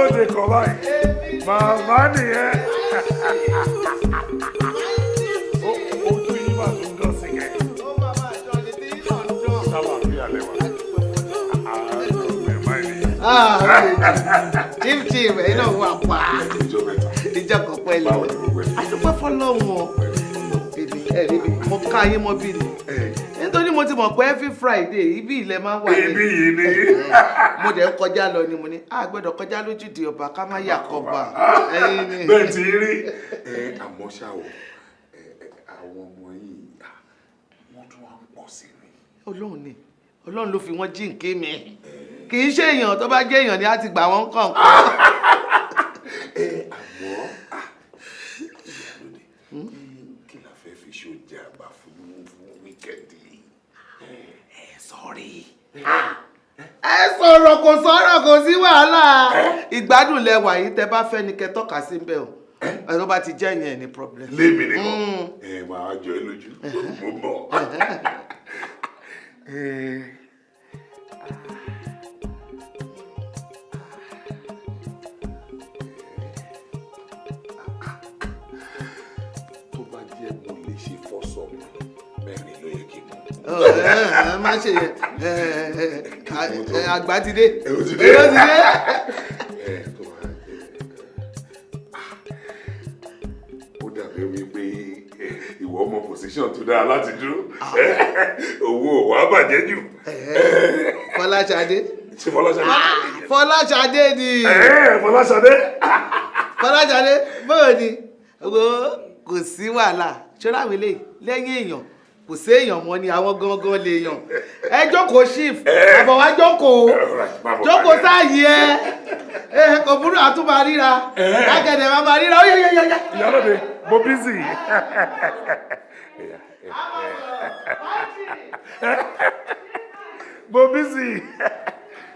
lóde kan báyìí. Màmá nìyẹn. Ojú yín máa tún dán sí kẹ́. Sábà fi àlẹ́ wa. Chief, chief, ẹ̀yin náà wà pa. Ìjọ kan pẹ̀lú. Àdúpẹ́ fọlọ́run o. Èmi ẹ̀rí mi, mo ká yín mọ́ bí ni. Nítorí mo ti mọ̀ pé every Friday ibi ilẹ̀ máa ń wà ní. Ibi yìí ni. Mo dẹ̀ ń kọjá lọ ni mo ní, a gbọ́dọ̀ kọjá lójúde ọba ká má yà kọba. Ẹ̀yin ni. Bẹ́ẹ̀ ti rí. Àmọ́ ṣá o, àwọn ọmọ yìí, wọ́n tún wá ń pọ̀ sí ni. Ọlọ́run ni, Ọlọ́run ló fi wọ́n jíǹkí mi. Kì í ṣe èèyàn, tó bá jẹ́ èèyàn ni á ti gbà wọ́n kọ̀ọ̀kan. Àmọ́ ìyálóde, kí la fẹ́ fi ṣe oúnjẹ àgbà fún weekend yìí? Ẹ sọ̀rí. Ẹ sọ̀rọ̀, kò sọ̀rọ̀, kò sí wàhálà. Ìgbádùn lẹwà yìí, tẹ bá fẹ́ ni kẹ tọ́ka sí ń bẹ̀ o. Ẹ tó bá ti jẹ́ yẹn ní problem. Lémi nìkan ẹ máa jọ ẹ lójú, mo bọ̀. Tó bá jẹ́ mo lè ṣe fọ́sọ̀ mẹ́rin ló yẹ kí n mọ̀. Ẹ má ṣe yẹn, àgbà ti dé. Ó ti dé. Ó ti dé. Ẹ tó bá jẹ́ ó dàbí wípé ìwọ ọmọ position tó dára láti dúró, owó wà á bàjẹ́ jù. Fọláṣadé. Ṣé Fọláṣadé? Fọláṣadé ni. Fọláṣadé. Fọláṣadé, bóò ni wo, kò sí wàhálà. Ṣọlá àwọn eléyìí lẹ́yìn èèyàn kò sí èèyàn mọ́ ni, àwọn gangan lè yàn. Ẹ jókòó, chief, àbọ̀ wá jókòó, jókòó sáàyè ẹ. Ẹ kò burú, àtúmọ̀ ríra lágẹ̀dẹ̀, máa máa ríra ó yẹ yẹ yẹ. Ìyálóde, mo busy. Mo busy.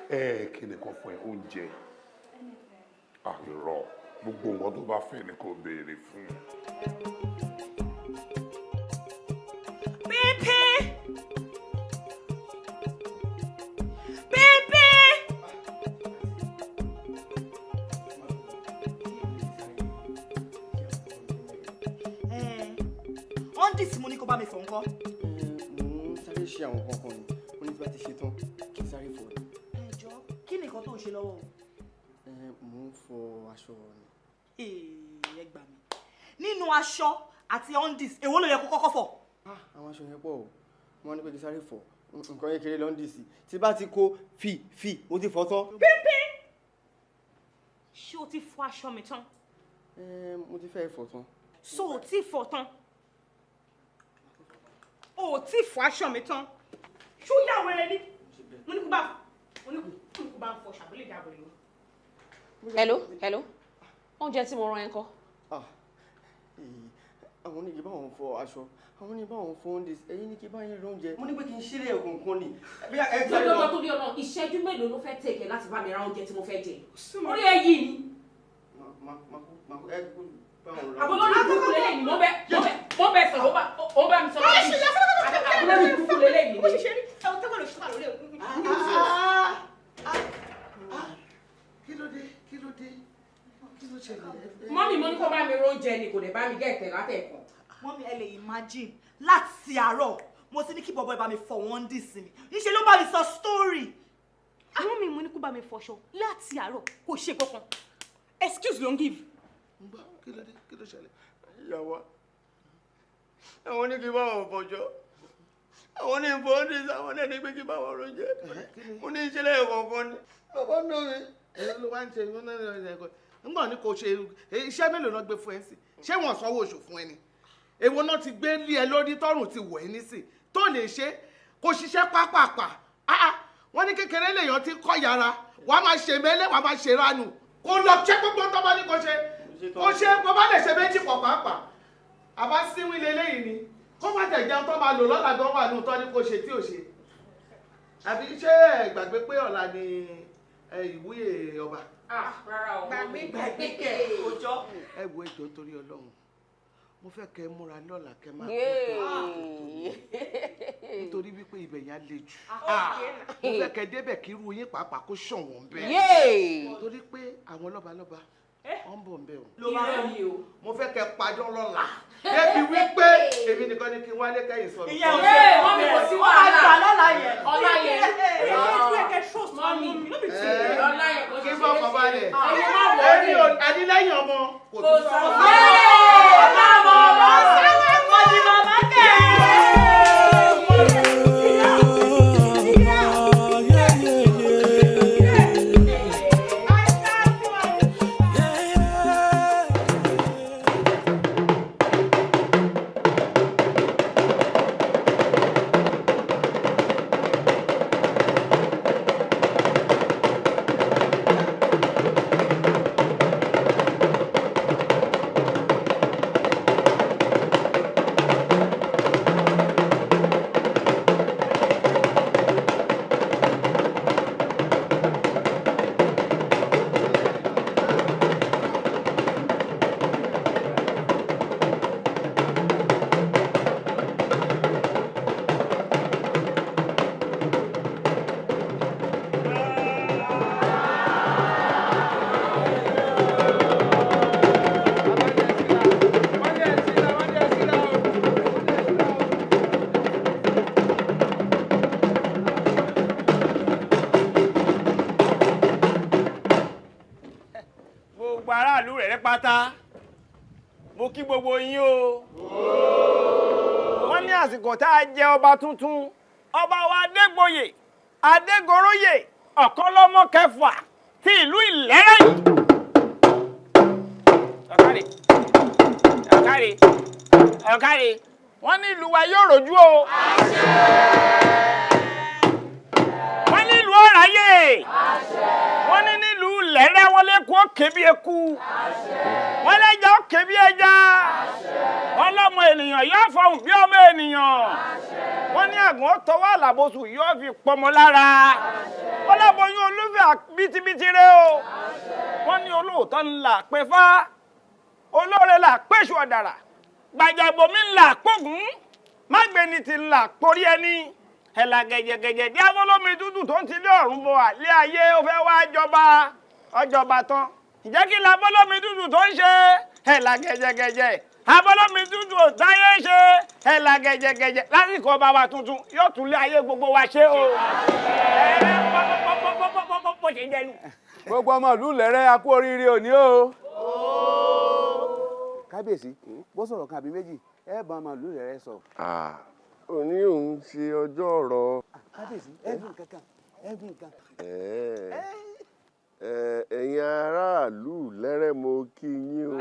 Ẹ kí ni kò fún ẹ oúnjẹ? Àìrọ gbogbo nǹkan tó bá fẹ́ ni kò béèrè fún. Pípí! Pípí! Ọ́ndì tí mo ní kó bá mi fọ̀ ńkọ́? Mo ń sáré ṣe àwọn kankan ni, mo ní tí bá ti ṣe tán kí n sáré fọ ni. Ẹ jọ̀ọ́, kí ni nǹkan tó ń ṣe lọ́wọ́ o? Mo ń fọ aṣọ ni. Ẹ gbà mí. Nínú aṣọ àti undies, èwo ló yẹ kó kọ́kọ́ fọ̀? Àwọn aṣọ yẹn pọ̀ o, mo wá ní pé kí n sáré fọ nǹkan kékeré lọ́ndì sí tí bá ti kó fì fì, mo ti fọ tán. Pípí! Ṣé o ti fọ aṣọ mi tán? Mo ti fẹ́ fọ tán. So o ti fọ tán? O ti fọ aṣọ mi tán? Ṣó yà wẹrẹ ni? Mo ní kó bá mo ní kó bá ń fọ ṣàbílẹ̀ ìjà wẹrẹ ni. Hello, hello. Oúnjẹ tí mo rán ẹ ńkọ́? Àwọn ní kí bá wọn fọ aṣọ, àwọn ní bá wọn fọ oúnjẹ, ẹ̀yin ní kí bá yín lóúnjẹ. Mo ní pé kí n ṣílẹ̀ òkùnkùn ni. Lọ́dọ̀ tó bí ọ̀nà ìṣẹ́jú mélòó ló fẹ́ tẹ̀kẹ̀ láti bá mi ra oúnjẹ tí mo fẹ́ jẹ? Orí ẹ yìí ni. Àbólórí burúkú lélẹ́yìn ni mo bẹ sọ̀rọ̀, ó bá mi sọ̀rọ̀. Àbólórí burúkú lélẹ́yìn ni. Kí ló dé? Kí ló dé? Kí ló ṣẹlẹ̀? Mọ́mì, mo ní kó bá mi róúnjẹ ni, kò dẹ̀ bá mi gẹ̀ẹ́tẹ̀ látẹ̀kọ̀. Mọ́mì, ẹ lè imagine, láti àárọ̀ mo ti ní kí bọ̀bọ̀ ẹ bá mi fọ wọ́n dì sí mi, níṣẹ́ ló bá mi sọ story. Mọ́mì, mo ní kó bá mi fọṣọ láti àárọ̀, kò ṣe kankan, excuse ló ń give. Kí ló dé? Kí ló ṣẹlẹ̀? Ìyàwó, àwọn ní kí bá wọn fọṣọ, àwọn ní fọ ní àwọn náà ní pé kí bá wọn róúnjẹ, mo ní ìṣẹ̀lẹ̀ kọ̀ọ̀kan ni bàbá náà mi. Ẹ ló wá ń ṣe ìwọ náà ní ẹ̀kọ́ ńgbọ̀n ní kò ṣe iṣẹ́ mélòó náà gbé fún ẹ sí? Ṣé wọ́n sanwó oṣù fún ẹ ni? Èwo náà ti gbé lé ẹ lórí tọrùn ti wọ̀ ẹ́ nísì tó lè ṣe kò ṣiṣẹ́ pápápá? Wọ́n ní kékeré lèèyàn ti kọ́ yàrá, wàá máa ṣe mẹ́lẹ́, wàá máa ṣe ránù, kò lọ ṣe gbogbo tó bá ní kò ṣe, kò ṣe bó bá lè ṣe méjì pọ̀ pàápàá. Àbá síwìn lélẹ́yìn ni kó má tẹ̀ jẹun tó máa lò lọ́la gan wà nù tọ́ ní kò ṣe tí ò ṣe. Àbí ṣé ẹ gbàgbé pé ọ̀la ni ìwúyè ọba? Gbàgbé gbàgbé kẹ òjọ. Ẹ wo, ẹjọ́ torí Ọlọ́run, mo fẹ́ kẹ́ ẹ múra lọ́la kẹ́ máa kó tó. Nítorí wípé ibẹ̀ yẹn á le jù. Mo fẹ́ kẹ́ débẹ̀ kí irú yín pàápàá kó ṣọ̀wọ́n bẹ́ẹ̀. Torí pé àwọn lọ́balọ́ba wọ́n ń bọ̀ ń bẹ̀ o. Mo fẹ́ kẹ́ padà lọ́la. Débi wípé èmi nìkan ni kí n wálé kẹ́yìn sọ̀rọ̀. Ìyá ò ṣe mọ́mí kò sí wàhálà. Àgbà lọ́la yẹn. Ọlá yẹn. Mọ́mí. Ọlá yẹn kò Kí ṣe n fọkàn balẹ̀. Ẹ̀yin má wọrí. Èmi ò adílẹ́yìn ọmọ kò tún sọ̀rọ̀. Gbogbo aráàlú rẹ̀ pátá, mo kí gbogbo yín o. Wọ́n ní àsìkò tá a jẹ ọba tuntun, ọba wa Adégbòye Adégoróyè Ọ̀kánlọ́mọ kẹfà ti ìlú Ìlẹ́rẹ́ yìí. Ọ̀kárì, ọ̀kárì, ọ̀kárì, wọ́n ní ìlú wa yóò rojú o. Wọ́n ní ìlú ọ̀ráyè. Wọ́n ní nílùú Ìlẹ́rẹ́ wọ́n lé kú òkè bí eku. Wọ́n lẹ́ja òkè bí ẹja. Wọ́n lọ́mọ ènìyàn yóò fọhùn bí ọmọ ènìyàn. Wọ́n ní àgùn ó tọwọ́ àlàbòsù yóò fi pọmọ lára. Wọ́n láboyún olúfẹ́ bítíbitì rẹ o. Wọ́n ní olóòótọ́ ńlá pé fá. Olóore là péṣù ọ̀dàrà. Gbàjàgbòmí ńlá pògún. Mágbéni ti ńlá porí ẹni. Ẹ̀là gẹ̀jẹ̀gẹ̀jẹ̀ dí afọlómi dúdú tó ń tilé ọ̀run bọ̀ àlẹ́ ayé ó fẹ́ wá jọba ọjọba tán. Ǹjẹ́ kí la afọlómi dúdú tó ń ṣe? Ẹ̀là gẹ̀jẹ̀gẹ̀jẹ̀ afọlómi dúdú ò táyé ṣe. Ẹ̀là gẹ̀jẹ̀gẹ̀jẹ̀ lásìkò ọba wa tuntun yóò tún lé ayé gbogbo wa ṣe o. Bó ṣe jẹ́ nu. Gbogbo ọmọ ìlú Ìlẹ́rẹ́, a kú oríire òní o. Kábíyèsí, bó sọ̀rọ̀ kan àbí méjì, ẹ bá ọmọ ìlú Ìlẹ́rẹ́ sọ. Òní òun ṣe ọjọ́ ọ̀rọ̀. Kábíyèsí, ẹ̀dùn kankan, ẹ̀dùn kan. Ẹ̀yin aráàlú Ìlẹ́rẹ́, mo kí yín o.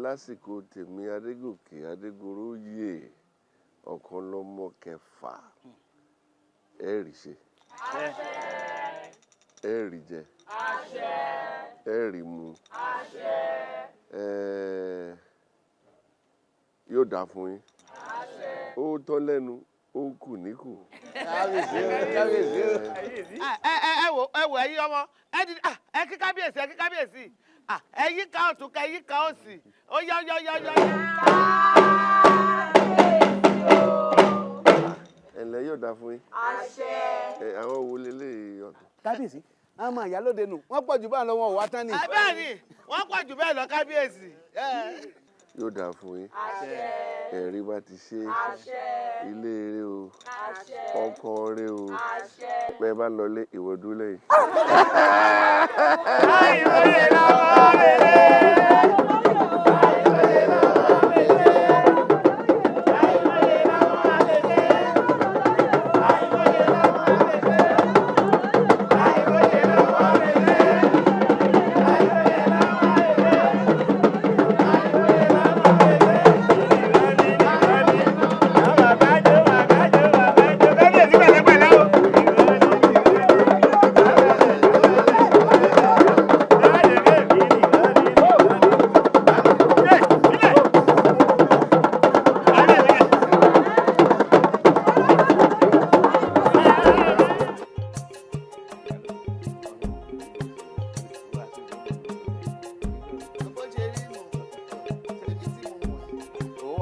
Lásìkò tèmi Adégòkè Adégoróyè Ọ̀kánlọ́mọ kẹfà, ẹ rí ṣe, ẹ rí jẹ, ẹ rí mu, yóò dáa fún yín. Ó tọ́ lẹ́nu, ó kù níkù. Kábíyèsí o, kábíyèsí o. Ẹ ẹ ẹ wò, ẹ wò, ẹ̀yin ọmọ ẹ di ẹ kí kábíyèsí, ẹ kí kábíyèsí, ẹ yí ká ọ̀tún ká yí ká òsì, ó yá yá yá yá. Ẹ̀lẹ́, yóò dáa fún yín. Àwọn wo leléyìí ọ̀tún? Kábíyèsí, àwọn ọmọ ìyálóde nù, wọ́n pọ̀ jù báà lọ, wọn ò wá tán ni. Bẹ́ẹ̀ ni, wọ́n pọ̀ jù bẹ́ẹ̀ lọ kábíyèsí. Yóò dáa fún yín. Ẹ̀rí bá ti ṣe ilé eré o, ọkọ eré o, bẹ́ẹ̀ bá lọlé ìwọ́dú lẹ́yìn. Kábíyèsí pẹ̀lẹ́pẹ̀lẹ́ o.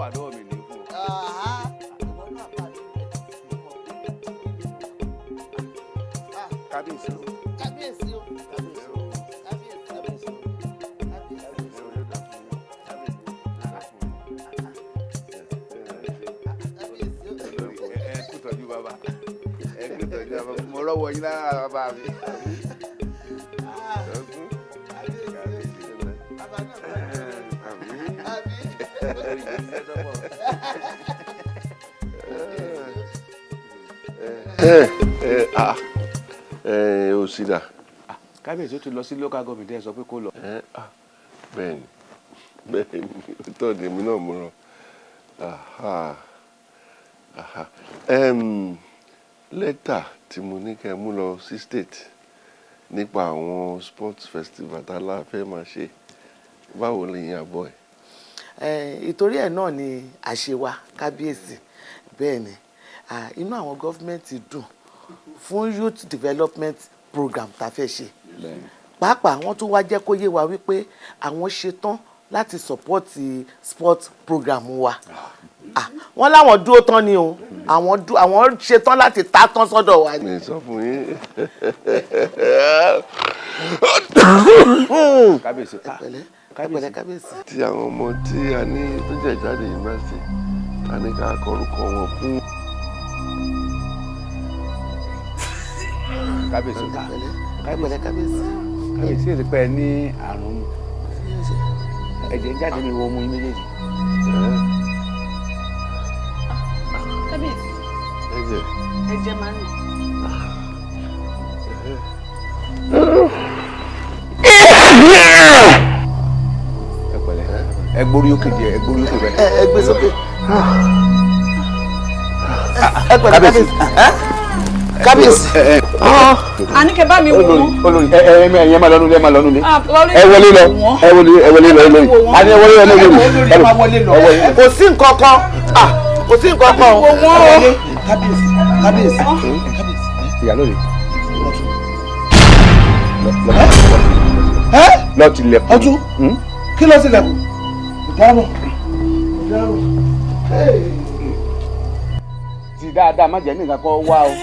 wà lọ́wọ́ mi ní fún ọ. Kábíyèsí o. Kábíyèsí o. Kábíyèsí o. Kábíyèsí o. Kábíyèsí o. Ẹ kú tọ́jú bàbá, ẹ kú tọ́jú bàbá, mo rọ́wọ́ yín lára bàbá mi. Ẹ ẹ ah ẹ ò sí dà. Kábíyèsí, ó ti lọ sí local government, ẹ sọ pé kó lọ. Ẹ ah, bẹ́ẹ̀ni bẹ́ẹ̀ni, ó tọ́ ni èmi náà mú ràn. Aha aha, lẹ́tà tí mo ní kẹ́ ẹ mú lọ sí state nípa àwọn sports festival tá a lá fẹ́ máa ṣe, báwo lè yín àbọ̀ ẹ̀? Ìtorí ẹ̀ náà ni àṣewà, kábíyèsí. Bẹ́ẹ̀ ni, inú àwọn government dùn fún youth development program tá a fẹ́ ṣe. Pàápàá, wọ́n tún wá jẹ́ kó yé wa wípé àwọn ṣetán láti support sport program wa. Wọ́n láwọn dúró tán ni o, àwọn ṣetán láti ta tán sọ́dọ̀ wa ni. Mi sọ fún yín. Kábíyèsí. Pẹ̀lẹ́, pẹ̀lẹ́, kábíyèsí. Tí àwọn ọmọ tí a ní tó jẹ́ jáde yunifásitì, a ní ká kọrúkọ wọn fún. Kábíyèsí. Pẹ̀lẹ́, kábíyèsí. Kábíyèsí, èsì pé ẹ ní àrùn ẹ̀jẹ̀ ń jáde mi wo ọmú yín méjèèjì. Kábíyèsí. Ẹ̀jẹ̀. Ẹ̀jẹ̀ máa ń nì. Ẹ pẹ̀lẹ́, ẹ gbórí òkè díẹ̀, ẹ gbórí òkè bẹ́ẹ̀. Ẹ gbé sókè. Ẹ pẹ̀lẹ́, kábíyèsí. Kábíyèsí. Àníkẹ́, bá mi wò wọ́n. Olórí, ẹ ẹ ẹ ẹ máa lọ nulẹ̀, ẹ máa lọ nulẹ̀. Ah, olórí. Ẹ wọlé lọ, ẹ wọlé, ẹ wọlé lọ, olórí, àní ẹ wọlé lọ, olórí, ẹ wọlé lọ. Kò sí nǹkan kan. Kò sí nǹkan kan o. Kábíyèsí, kábíyèsí, kábíyèsí. Ìyá lóde lọ tilẹ̀kùn. Ọtún, kí ló tilẹ̀kùn? Ìdáhùn, ìdáhùn. Ti dáadáa, má jẹ́ nìkan kọ́ wá o.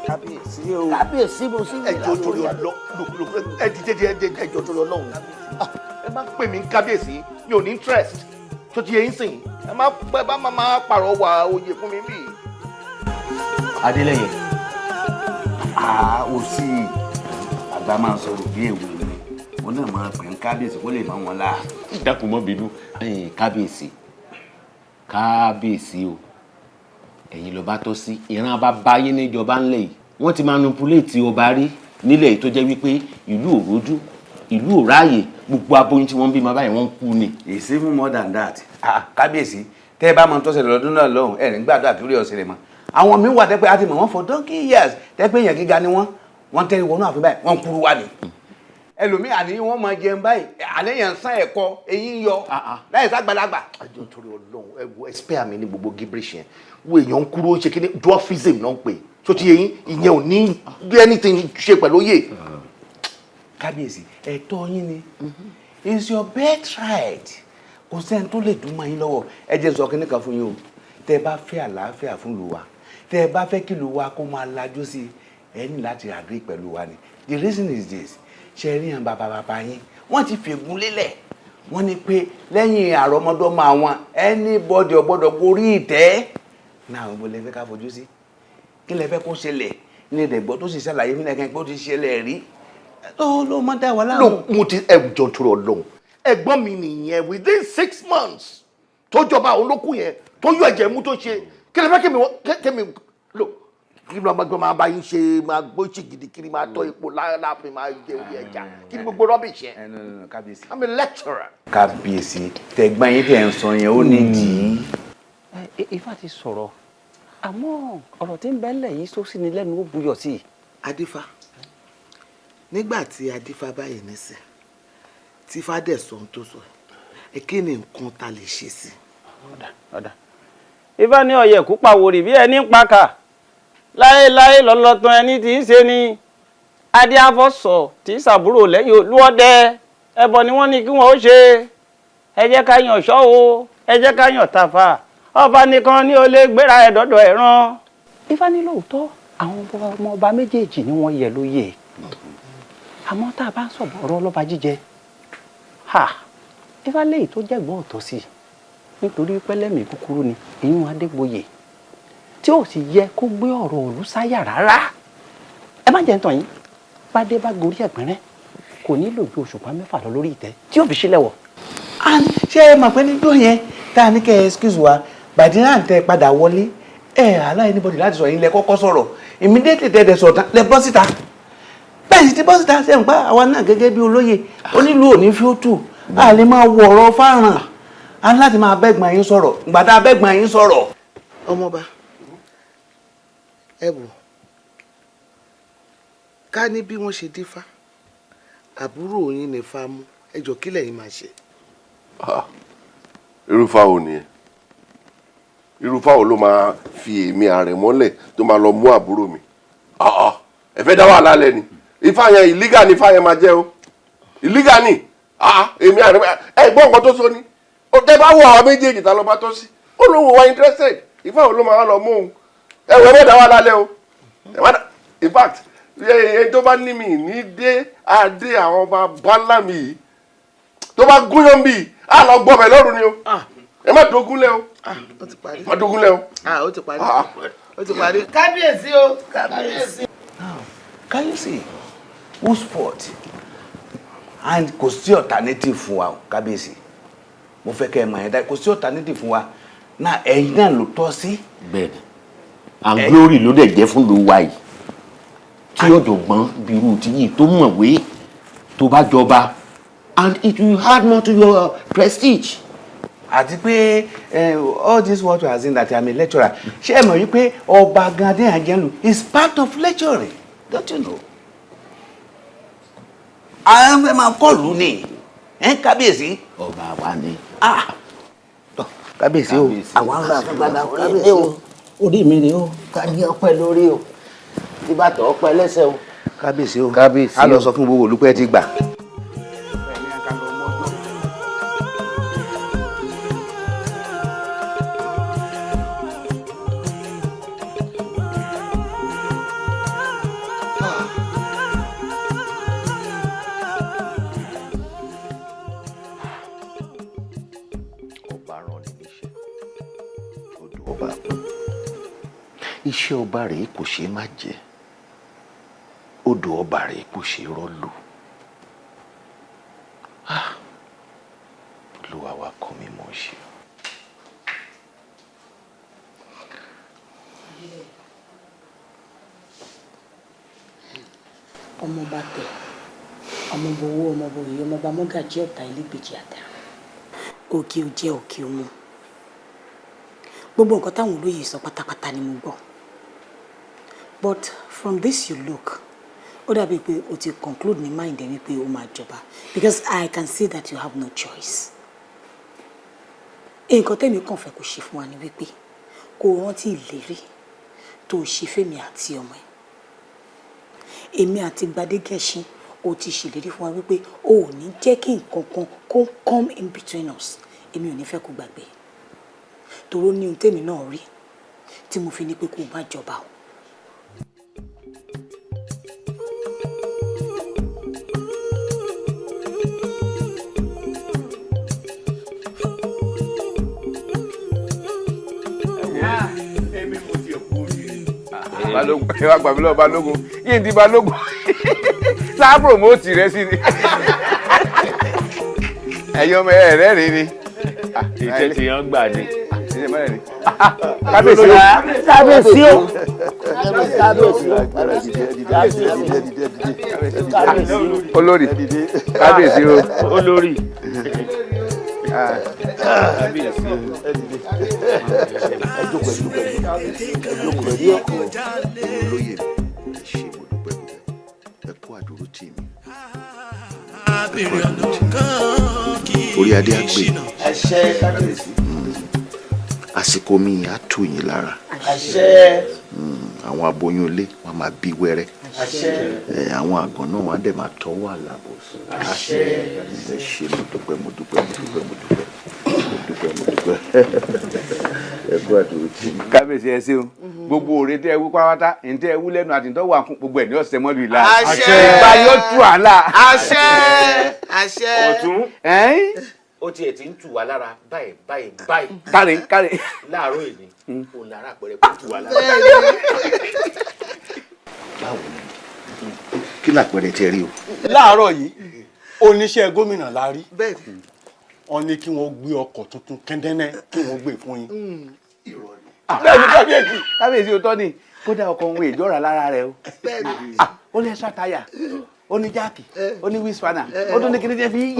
Kábíyèsí o. Kábíyèsí, mo sì. Ẹjọ́ torí ọlọ, ẹ dìde díẹ̀, ẹjọ́ torí Ọlọ́run, ẹ má pè mí ní kábíyèsí, mi ò ní interest tó ti yẹ yín sìn. Ẹ má pẹ́ bá má pàrọwà oyè fún mi bíi. Adélẹ́yẹ, ó sì àgbà máa ń sọ̀rọ̀ bí èwe ni wọn náà máa pè ń kábíyèsí kó lè mọ wọn la. Dákun, mọ́ bínú. Kábíyèsí, kábíyèsí o, ẹ̀yin lọ́ba tó sí ìran bàbá yín níjọba ńlẹ̀ yìí. Wọ́n ti manipulate ọba rí nílẹ̀ yìí tó jẹ́ wípé ìlú ò rójú, ìlú ò ráàyè, gbogbo aboyún tí wọ́n ń bímọ báyìí, wọ́n ń kú ni. It's even more than that. Kábíyèsí, tẹ́ ẹ bá mọ tó ṣẹlẹ̀ lọ́dún náà lọ́hùn, ẹ̀ ní gbàdúrà kí orí ọ̀sẹ̀ rẹ̀ mọ́. Àwọn míín wà tẹ́ pé a ti mọ̀ wọ́n for donkey years, tẹ́ pé èèyàn gíga ni wọ́n, wọ́n tẹ́ wọnú ààfin báyìí, wọ́n ń kúrú wá ni. Ẹlòmíì àní wọ́n máa jẹun báyìí, àléyàn sán ẹ̀kọ́ eyín yọ láì sàgbàlagbà. Ẹjọ́ torí Ọlọ́run, ẹ wo, ẹ spare mi ní gbogbo gibberish yẹn. Wo, èèyàn ń kúrò, ṣe kí ni? Dwarfism náà ń pè tó ti yẹ yín, ìyẹn ò ní anything ṣe pẹ̀lú oyè. Kábíyèsí, ẹ̀tọ́ yín ni, it's your birthright, kò sẹ́ni tó lè dùn mọ́ yín lọ́wọ́. Ẹ jẹ́ sọ kínní kan fún yín o. Tẹ́ ẹ bá fẹ́ àlàáfíà fún ìlú wa, tẹ́ ẹ bá fẹ́ kí ìlú wa kó máa lajú sí i, ẹ ní láti agree pẹ̀lú wa ni. The reason is this: ṣe rí hàn, bàbá bàbá yín, wọ́n ti fègún lélẹ̀, wọ́n ní pé lẹ́yìn àrọ́mọdọ́mọ àwọn, anybody ò gbọ́dọ̀ gorí ìtẹ́ náà. Mo lè fẹ́ ká fojú sí kí lè fẹ́ kó ṣẹlẹ̀ ní ìdẹ̀gbọ́ tó sì ṣàlàyé fún ẹ̀kẹ́ pé ó ti ṣẹlẹ̀ rí tó ló mọ́ dá wa láàmú. Ló mo ti ẹ jọ torí Ọlọ́run, ẹ̀gbọ́n mi nìyẹn. Within 6 months tó jọba, òun ló kú yẹn tó yọ ẹ̀jẹ̀ mú tó ṣe. Kí lè fẹ́ kémi lò kí ló máa gbọ́, máa bá yín ṣe, máa gbó ṣìgìdì kiri, máa tọ́ ipò láàfin, máa jẹ orí ẹja? Kí ni gbogbo rubbish yẹn? No, no, no, kábíyèsí. I'm a lecturer. Kábíyèsí, tẹ̀gbọ́n yín tẹ̀ ń sọ yẹn, ó ní dì í. Ifá ti sọ̀rọ̀, àmọ́ ọ̀rọ̀ tí ń bẹ ńlẹ̀ yìí sọ sí ni lẹ́nu, ó buyọ̀ sí i. Adífá, nígbà tí adífá báyìí nísìn Tí fádẹ̀ sọ ohun tó sọ ẹ, kí ni nǹkan ta lè ṣe sí? Ifá ní ọ̀yẹ̀kú pàwòrì bí ẹni ń pakà láéláé lọ́lọ́tàn ẹni tí í ṣe ni adíáfọ́sọ̀ tí í ṣàbúrò lẹ́yìn olúọdẹ. Ẹbọ ni wọ́n ní kí wọ́n ó ṣe. Ẹ jẹ́ ká yàn ṣọ́ o, ẹ jẹ́ ká yàn tàfà, ọba nìkan ni ó lè gbéra ẹ̀ dọ́dọ̀ ẹ̀ rán. Ifá ní lóòótọ́ àwọn ọmọ ọba méjèèjì ni wọ́n yẹ lóyè, àmọ́ tá a bá ń sọ̀rọ̀ ọ̀rọ̀ ọlọ́ba jíjẹ, ha, Ifá léyìí tó jẹ́gbọ́n ọ̀tọ̀ sí i nítorí pẹ́lẹ́mì kúkúrú ni ìyún Adégboyè, tí ò sì yẹ kó gbé ọ̀rọ̀ òlú sáyà rárá. Ẹ má jẹ́ ń tàn yín, bádé bá gorí ẹ̀pẹ́rẹ́ kò nílò ju òṣùpá 6 lọ lórí ìtẹ́ tí yóò fi sílẹ̀ wọ̀. Ṣé ẹ mọ̀ pé níjọ́ yẹn tá a ní kẹ́ ẹ excuse wa bàdínà tẹ padà wọlé, ẹ allow anybody láti sọ̀rọ̀, yín lẹ kọ́kọ́ sọ̀rọ̀, immediately tẹ dẹ̀ sọ̀rọ̀ tán lẹ bọ́ síta. Bẹ́ẹ̀ sì ti bọ́ síta, ṣe ń pa àwa náà gẹ́gẹ́ bí olóyè onílù òní fi ó tù a lè máa wọ ọ̀rọ̀ fáràn, a ní láti máa bẹ́gbọ̀n yín sọ̀rọ̀ ìgbà tá a bẹ́gbọ̀n yín sọ̀rọ̀. Ọmọọba, ẹ wò ká ní bí wọ́n ṣe dífá, àbúrò yín ní fa mú, ẹ jọ kí lẹ̀yin máa ṣe? Irúfà wo nìyẹn? Irúfà wo ló máa fi èmi ààrẹ mọ́lẹ̀ tó máa lọ mú àbúrò mi? Ẹ fẹ́ dá wàhálà lẹ ni. Ifá yẹn ìlígà ni, ifá yẹn máa jẹ́ o, ìlígà ni. Èmi ààrẹ, ẹ gbọ́ nǹkan tó sọ ni. Tẹ bá wọ àwọn méjèèjì ta ló bá tọ́ sí, ó lóun wá interested. Ifá wo ló máa lọ mú òun? Ẹ wọ, ẹ má dá wàhálà lẹ o. In fact, ẹ tó bá ní mi ní dé adé àwọn ọba bá mi yìí tó bá gúnyán bíi á lọ gbọ́ bẹ̀ lọ́rùn ni o. Ẹ má dogun lẹ o, má dogun lẹ o. Ó ti parí, ó ti parí. Kábíyèsí o, kábíyèsí. Now, can you see whose fault? And kò sí alternative fún wa o, kábíyèsí. Mo fẹ́ kẹ́ ẹ mọ̀ ẹ́ dá, kò sí alternative fún wa náà, ẹ̀yin náà ló tọ́ sí. Bẹ́ẹ̀ni, and glory ló dẹ̀ jẹ́ fún ló wa yìí tí ọ̀jọ̀gbọ́n bírú ti yìí tó mọ̀wé tó bá jọba, and it will add more to your prestige. Àti pé all this what you are saying that I am a lecturer, ṣé ẹ mọ̀ wípé ọba gan adé àjẹlù is part of lecturing, don't you know? Àwọn fẹ́ máa kọlù ni ẹ, kábíyèsí. Ọba wa ni. Kábíyèsí o. Àwọn àgbà àgbàgbà, kábíyèsí o. Orí mi rèé o. Kájí ọpẹ́ lórí o, tí bàtà ọpẹ́ lẹ́sẹ̀ o. Kábíyèsí o. Kábíyèsí o. A lọ sọ fún gbogbo olùpẹ́ ti gbà. Ọba rán ni níṣẹ́, odò ọba, iṣẹ́ ọba rèé kò ṣeé má jẹ́, odò ọba rèé kò ṣeé rọ́lù. Olúwa wa kọ́ mi mọ̀ ṣe. Ọmọọba tẹ, ọmọọba owó, ọmọọba òye, ọmọọba mọ́gàjí ọ̀tá ilégbèjì àdá òkè ò jẹ́ òkè òmu. Gbogbo nǹkan táwọn olóyè sọ pátápátá ni mo gbọ́, but from this you look, ó dàbí pé o ti conclude ní mind ẹ wípé o máa jọba, because I can see that you have no choice. Nǹkan tẹ́mi kàn fẹ́ kó ṣe fún wa ni wípé kó o rántí ìlérí tó o ṣe fẹ́mi àti ọmọ ẹ̀, èmi àti Gbadégẹṣin. O ti ṣèlérí fún wa wípé o ò ní jẹ́ kí nǹkan kan kó come in between us. Èmi ò ní fẹ́ kó gbàgbé toró ní ohun tèmi náà rí tí mo fi ní pé kó o má jọba o. Balógun, ẹ wá gbà mí lọ́wọ́ balógun yìí ń di balógun sáà promote rẹ sí ni ẹ̀yin ọmọ ẹ rẹ́rìn ni. Iṣẹ́ tí wọ́n gbà ni. Kábíyèsí o. Kábíyèsí o. Kábíyèsí o. Olórí, kábíyèsí o. Olórí. Kábíyèsí o. Ẹ jókòó, ẹ jókòó, ẹ jókòó, ẹ jókòó. Olóyè mi, ẹ ṣé, mo dúpẹ́ dúpẹ́, ẹ kú àdúró tì mí. Abèrè ọ̀nà kan kì Orí adé á í gbé. ṣìnà. Àṣẹ, kábíyèsí. Àsìkò mi á tù yín lára. Àṣẹ. Àwọn aboyún ilé wọn máa bí wẹ́rẹ́. Àṣẹ. Àwọn àgàn náà wọn á dẹ̀ máa tọwọ́ àlàbò sùn. Àṣẹ. Ẹ ṣé, mo dúpẹ́, mo dúpẹ́, mo dúpẹ́, mo dúpẹ́, mo dúpẹ́, mo dúpẹ́. Ẹ kú àdúró tì mí. Kábíyèsí, ẹ ṣeun. Gbogbo òre tẹ ẹ wú pátápátá, ntẹ ẹ wú lẹ́nu àti ntọ́ wà fún gbogbo ẹ̀ ní ọ̀sẹ̀ mọ́lù ìlà. Àṣẹ. Ìgbà yóò tù àlà. Àṣẹ, àṣẹ. Ọ̀tún. Ẹ́n? Ó tiẹ̀ ti ń tù wá lára báyìí báyìí báyìí. Káre káre. Láàárọ̀ èní òun lára àpẹẹrẹ kó tù wá lára. Báwo ni, kí làpẹẹrẹ tẹ rí o? Láàárọ̀ yìí, oníṣẹ́ gómìnà la rí. Wọ́n ní kí wọ́n gbé ọkọ̀ tuntun kẹ́ndẹ́nẹ́, kí wọ́n gbé fún yín. Bẹ́ẹ̀ni kábíyèsí, kábíyèsí, òótọ́ ni. Kódà ọkọ̀ òun ìjọra lára rẹ o. Ah, ó ní extra tire, ó ní jack, ó ní wheel spanner, ó tún ní kíní jẹ́ fi.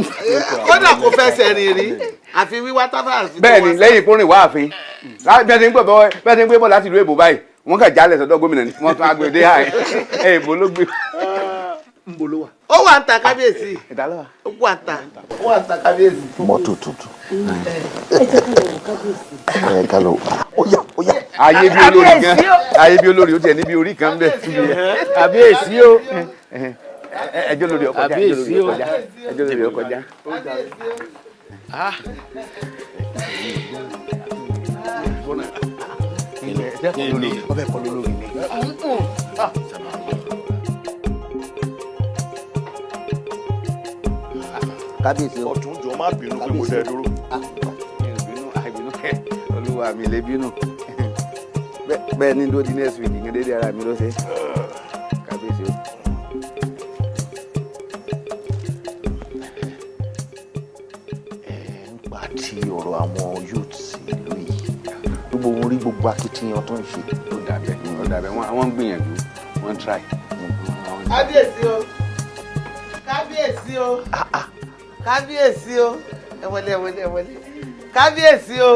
Kódà kò fẹsẹ̀ rìn rí, àfi wíwá tábà àfi tó Bẹ́ẹ̀ni wá sí. lẹ́yìn ìkórè wá ààfin, bí wọ́n ti ń gbé bọ́, bí wọ́n ti ń gbé bọ́ láti ìlú èbó báyìí, wọ́n kàn jálẹ̀ sọ́dọ̀ gómìnà ni wọ́n tún agbèdé àì èbó ló gbé. Ń bo ló wà? Ó wà ń ta, kábíyèsí. Ìta ló wà. Ó wà ń ta, ó wà ń ta, kábíyèsí. Mọ́tò tuntun. Ẹ jẹ́ ká lọ wò, kábíyèsí. Ẹ ká lọ, ó yá, ó yá. Ayé bí olórí gan, ayé bí olórí, ó tiẹ̀ níbi orí kan bẹ́ẹ̀. Kábíyèsí o, ẹjọ́ lórí ọkọjá, ẹjọ́ lórí ọkọjá, ẹjọ́ lórí ọkọjá. Ọbẹ̀ kọ́ lórí mi. Kábíyèsí o. Ọ̀tún, jọ, má bínú pé mo dẹ dúró. Ìbínú àìbínú kẹ, olúwa mi lè bínú. Bẹ́ẹ̀ ni dúró di next week ní dédé ara mi ló ṣe. Kábíyèsí o. Nípa ti ọ̀rọ̀ àwọn youths ìlú yìí, gbogbo wọn rí gbogbo akitiyan tó ń ṣe. Ó dàbẹ̀, ó dàbẹ̀, wọ́n ń gbìyànjú, wọ́n ń try. Kábíyèsí o, kábíyèsí o, kábíyèsí o, ẹ wọlé, ẹ wọlé, ẹ wọlé, kábíyèsí o.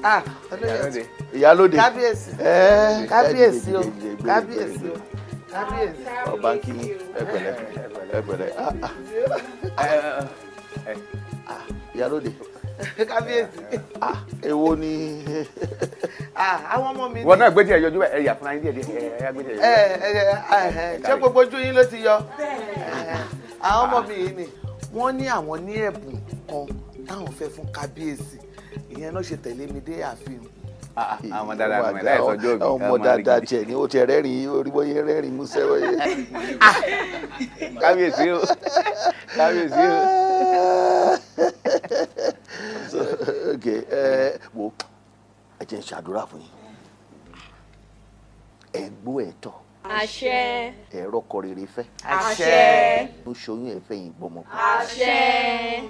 Ah, olóyè. Ìyálóde. Kábíyèsí, kábíyèsí o, kábíyèsí o, kábíyèsí. Ọba kí, ẹ pẹ̀lẹ́, ẹ pẹ̀lẹ́. Ah, ah. Ìyálóde. Kábíyèsí. Èwo ni? Ah, àwọn ọmọ mi ni. Wọn náà gbé tiẹ̀ yọjú báyìí, ẹ yà fúnra yín díẹ̀ díẹ̀, ẹ yà gbé tiẹ̀ yọjú. Ẹ ẹ ẹ, ṣé gbogbo ojú yín ló ti yọ? Àwọn ọmọ mi yìí ni wọ́n ní àwọn ní ẹ̀bùn kan táwọn fẹ́ fún kábíyèsí. Ìyẹn náà ṣe tẹ̀lé mi dé ààfin. Àwọn dáadáa mọ̀ ẹ́ láì sọjọ́ òbí. Ọmọ dáadáa tiẹ̀ ni ó ti rẹ́rìn-ín, orí bóyá rẹ́rìn-ín músẹ́ bóyá. Kábíyèsí o, kábíyèsí o. Ok, ẹ wo, ẹ jẹ́ n ṣàdúrà fún yín. Ẹ gbó ẹ tọ́. Àṣẹ. Ẹ rọ́kọ rere fẹ́. Àṣẹ. Ó ṣoyún ẹ fẹ́ yín gbọmọ. Àṣẹ.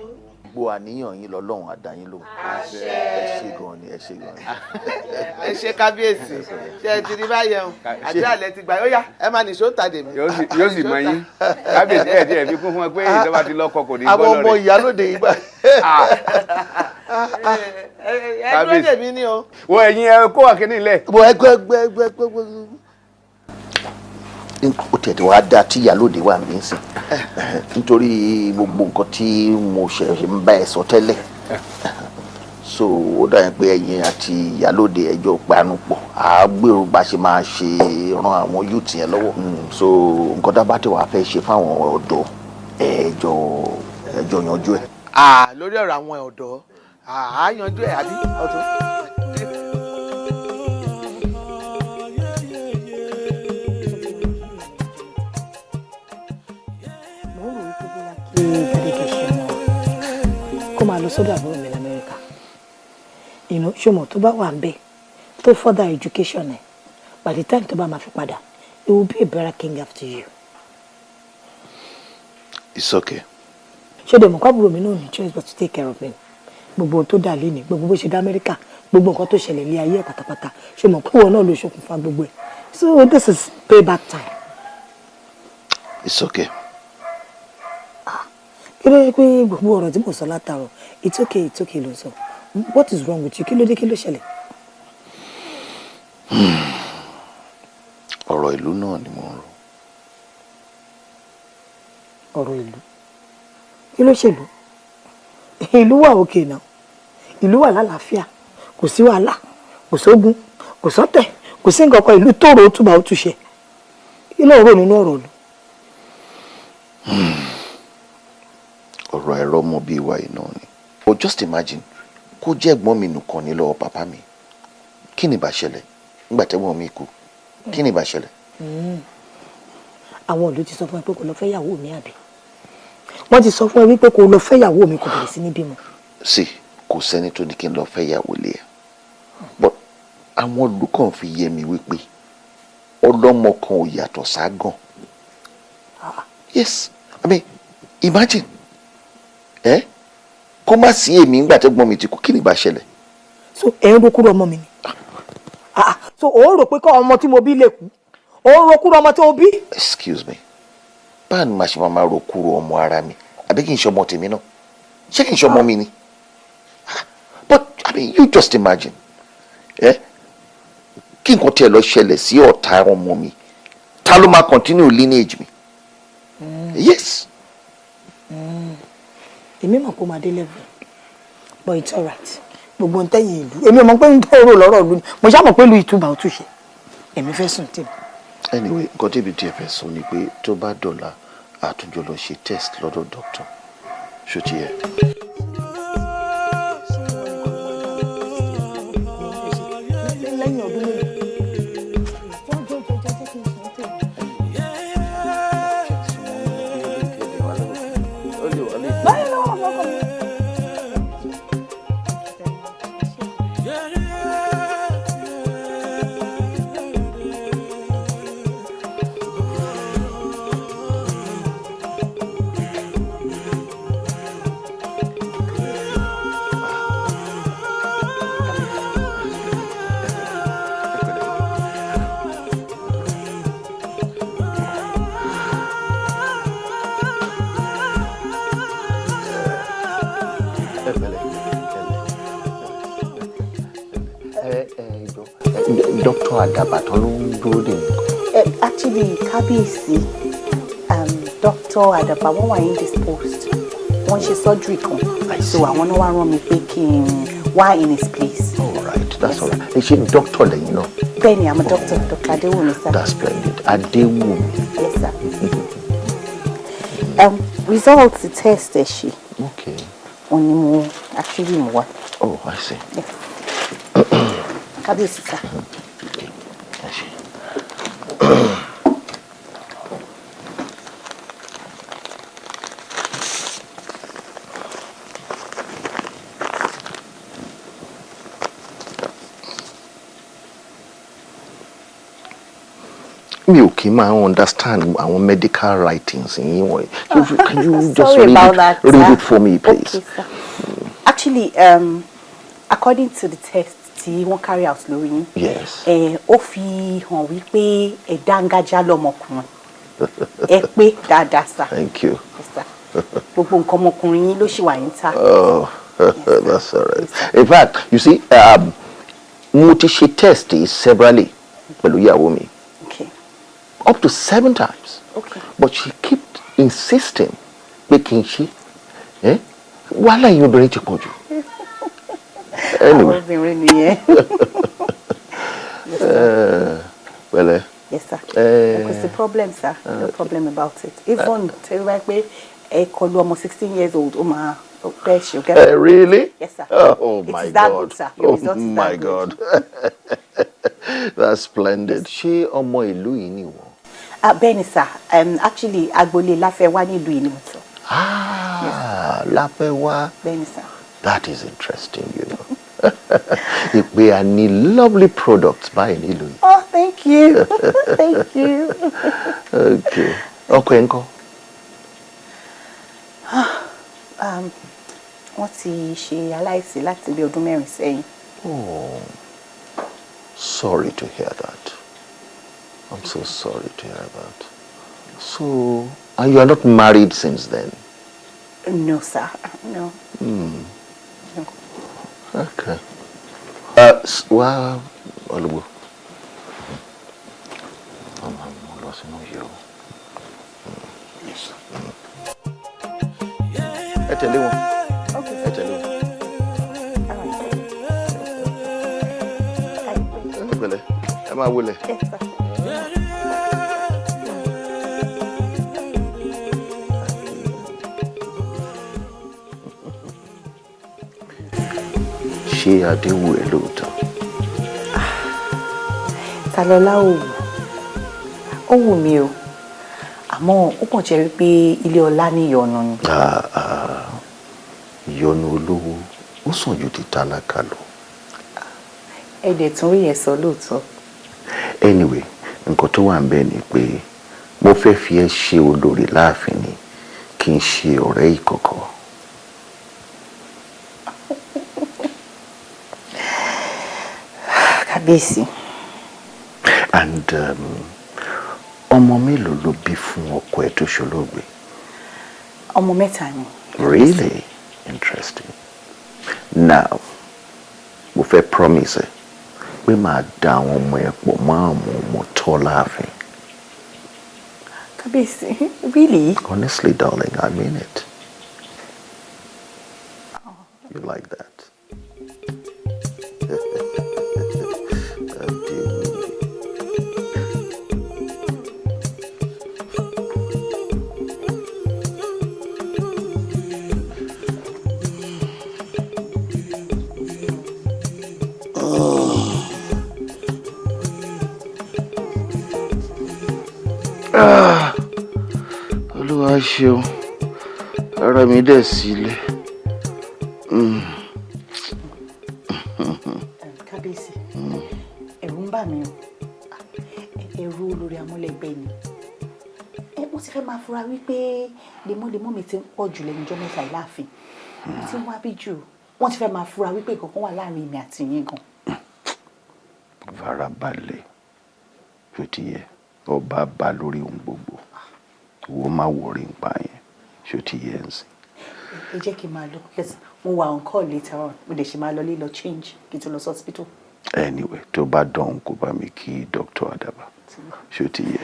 Gbogbo àníyàn yín lọ́lọ́run á dá yín lóhùn. Àṣẹ. Ẹ ṣé gan ni, ẹ ṣé gan ni. Ẹ ṣe kábíyèsí, ṣe ẹ ti rí báyẹn o? Àdúrà lẹ ti gbà, ó yá, ẹ máa nìṣó ń ta dèmí. Yóò sì mọ yín, kábíyèsí. Ẹ̀ tí ẹ̀ fi kún fún ẹ pé ìjọba ti lọ́kọ kò ní Àwọn gbọ́ ọmọ lọ́rẹ̀. ìyálóde yìí bá. Ẹ dúró dèmí ni o. Wọ ẹ̀yin ẹ kó wà kíní ilẹ̀. Bọ ẹgbẹ ẹgbẹ ẹgbẹ ẹgbẹ. Ó tiẹ̀ tí wàá dáa tí ìyálóde wà mí sìn, nítorí gbogbo nǹkan tí mo ṣe ń bá ẹ sọ tẹ́lẹ̀. So ó dà yẹn pé ẹ̀yin àti ìyálóde ẹjọ́ panu pọ̀, à á gbèrò bá ṣe máa ṣe ran àwọn youth yẹn lọ́wọ́. So nǹkan tá a bá ti wàá fẹ́ ṣe fáwọn ọ̀dọ́, ẹjọ́ ẹjọ́ yanjú ẹ̀. Ah, lórí ọ̀rọ̀ àwọn ọ̀dọ́, àá yanjú ẹ̀, àbí ọ̀tún. Mo ń rò wípé bóyá kí Gbadege ṣe mọ́ kó máa lọ sọ́dọ̀ àbúrò mi lamẹ́ríkà. Ìnú ṣọmọ tó bá wà ń bẹ̀ tó further education ẹ̀, by the time tó bá máa fi padà, he will be a better king after you. It's okay. Ṣé dẹ̀ mọ̀ kó àbúrò mi náà ní choice but to take care of him? Gbogbo ohun tó dà lé ní, gbogbo bó ṣe dá Amẹ́ríkà, gbogbo nǹkan tó ṣẹlẹ̀ lé ayé ẹ̀ pátápátá, ṣe mọ̀ pé ìwọ náà ló ṣokùnfà gbogbo ẹ̀? So this is payback time. It's okay. Kí ló yẹ pé gbogbo ọ̀rọ̀ tí mo sọ látàrọ̀, "It's okay, it's okay" ló ń sọ? What is wrong with you? Kí ló dé? Kí ló ṣẹlẹ̀? Ọ̀rọ̀ ìlú náà ni mo ń rò. Ọ̀rọ̀ ìlú, kí ló ṣèlú? Ìlú wà òkè náà, ìlú wà lálàáfíà, kò sí wàhálà, kò sógun, kò sọ́tẹ̀, kò sí nǹkan kan. Ìlú tòrò, ó túbà, ó túṣẹ. Kí ló ń rò nínú ọ̀rọ̀ ìlú? Ọ̀rọ̀ ẹ̀rọ ọmọ bíi wa iná ni. But just imagine, kó jẹ́ ẹ̀gbọ́n mi nìkan ní lọ́wọ́ bàbá mi, kí ni bá ṣẹlẹ̀ nígbà tẹ́gbọ́n mi kú? Kí ni bá ṣẹlẹ̀? Àwọn ìlú ti sọ fún ẹ pé kò lọ fẹ́ yàwó mi, àbí wọ́n ti sọ fún ẹ wípé kò lọ fẹ́ yàwó mi, kò bẹ̀rẹ̀ sí ní bímọ? Sí, kò sẹ́ni tó ní kí n lọ fẹ́ yàwó lé ẹ, but àwọn ìlú kan fi yé mi wípé ọlọ́mọ kan ò yàtọ̀ ságàn. Yes, I mean, imagine ẹ kó má sí èmi ńgbà tẹ́gbọ́n mi ti kú, kí ni bá ṣẹlẹ̀? So ẹ ń rokúrò ọmọ mi ni? Ah, so ò ń rò pé kọ́ ọmọ tí mo bí lè kú? Ò ń rokúrò ọmọ tí mo bí? Excuse me, báà ni màá ṣe máa ro kúrò ọmọ ara mi? Àbí kì í ṣe ọmọ tèmi náà? Ṣé kì í ṣe ọmọ mi ni? But I mean, you just imagine ẹ kí nǹkan tiẹ̀ lọ ṣẹlẹ̀ sí ọ̀tá ọmọ mi, ta ló máa continue lineage mi? Yes. Èmi mọ̀ kó máa dé level, but it's alright. Gbogbo ń tẹ̀yìn ìlú, èmi ò mọ̀ pé ń tó rò lọ́rọ̀ ìlú ni. Mo ṣáà mọ̀ pé ìlú ìtúbà ó túṣe, èmi fẹ́ sùn tèmi. Anyway, nǹkan tí ibi tí ẹ fẹ́ sọ ni pé tó bá dọ̀la, àtúnjọ lọ ṣe test lọ́dọ̀ doctor. Ṣó ti yẹ? Lẹ́yìn ọdún mélòó? Jọ jọ jọ, jẹ́ kí n sùn tèmi. Báyìí lọ́wọ́ fọ́kàn mi. Ẹ pẹ̀lẹ́, ẹ jọ, dókítà Àdàbàtàn ló ń dúró dè mí. Actually, kábíyèsí, Dr. Àdàbà wọ́n wà indisposed, wọ́n ṣe surgery kan, so àwọn náà wá rán mi pé kí n wá in his place. All right, that's all right. Ẹ ṣe dókítà lẹ́yìn náà? Bẹ́ẹ̀ni, I'm a doctor, Dr. Adéwùmí, sir. That's splendid. Adéwùmí. Yes, sir. Result test ẹ ṣe. Okay. Òun ni mo actually mú wá. Oh, I see. Yes. Kábíyèsí, sir. Ẹ ṣe. Mi ò kí máa understand àwọn medical writings yín wọ̀nyí. Can you just Sorry read about it, that, read sir. it for me, please? Okay, sir. Actually, according to the test tí wọ́n carry out lórí yín, ó fi hàn wípé ẹ dángájá lọ́mọkùnrin. Ẹ pé dáadáa, sir. Thank you. Yes, sir. Gbogbo nǹkan ọmọkùnrin yín ló ṣì wà intact. Oh, that's all right. In fact, you see, mo ti ṣe test yìí severally pẹ̀lú ìyàwó mi. Up to seven times. But she kept insisting pé kí n ṣe. Eh? Wàhálà yìí obìnrin ti pọ̀ jù. Anyway. Àwọn obìnrin nìyẹn. Pẹ̀lẹ́. Yes, sir. Eh, Kò sí problem, sir. No problem about it. Even tẹ́ wá pé ẹ kọlu ọmọ 16 years old, ó máa pẹ́ ṣe. Really? Yes, sir. Oh, It my is that God. good, sir. Your Oh result is my that good. God. That's splendid. Ṣé ọmọ ìlú yìí ni ìwọ? Ah, bẹ́ẹ̀ni, sir. Actually, agboolé Láfẹ́wá nílùú yìí ni mo sọ. Ah, Láfẹ́wá. Bẹ́ẹ̀ni, sir. That is interesting. Ìpè a ní lovely products báyìí nílùú yìí. Oh, thank you. Thank you. Okay. Ọkọ ẹ̀ ńkọ́? Wọ́n ti ṣe aláìsí láti bí ọdún 4 sẹ́yìn. Oh, sorry to hear that. I'm so sorry to hear that. So, and you are not married since then? No, sir. No. No. Okay. Wá, Olúwo. Ọmọ mo lọ sínú yìí o. Yes, sir. Ẹ tẹ̀lé wọn. Ẹ tẹ̀lé wọn. Ẹ pẹ̀lẹ́, ẹ máa wọlé. Ṣé adé wù ẹ́ lóòótọ́? Talọ́lá ò wù, ó wù mí o, àmọ́ ó kàn jẹ́ wípé ilé ọlá ní ìyọnu ni. Ah, ah, ìyọnu olówó ó sàn ju ti tálákà lọ. Ẹ dẹ̀ tún rí yẹn sọ lóòótọ́. Anyway, nǹkan tó wà ńbẹ̀ ni pé mo fẹ́ fi ẹ́ ṣe olórí láàfin ni, kì í ṣe ọ̀rẹ́ ìkọ̀kọ̀. Kábíyèsí. And ọmọ mélòó ló bí fún ọkọ ẹ tó ṣolóògbé? Ọmọ mẹ́ta ni. Really interesting. Now, mo fẹ́ promise ẹ pé màá da àwọn ọmọ ẹ pọ̀ mọ́ àwọn ọmọ tọ́ láàfin. Kábíyèsí, really? Honestly, darling, I mean it. You like that? Ah, Olúwa ṣeun, ara mi dẹ̀ sílẹ̀. Kábíyèsí, ẹ̀rù ń bà mí o, ẹ̀rù olórí amúlẹ̀gbẹ́ ni. Ẹ mo ti fẹ́ máa fura wípé lemọ́lemọ́ mi ti ń pọ̀ jù lẹ́nu ọjọ́ mẹ́ta yìí láàfin. Mo ti ń wá bí jù, wọ́n ti fẹ́ máa fura wípé nǹkan kan wà láàrin èmi àti yín gan. Farabalẹ̀, ṣó ti yẹ, ọba bá lórí ohun gbogbo, ìwọ má worry nípa yẹn, ṣó ti yẹ ń sìn. Ẹ jẹ́ kí n máa lọ because mo wà on call later on, mo dẹ̀ ṣe máa lọ lé lọ change kí n tó lọ sí hospital. Anyway, tó bá dọ̀hún kó bá mi kí Dr. Adaba, ṣó ti yẹ.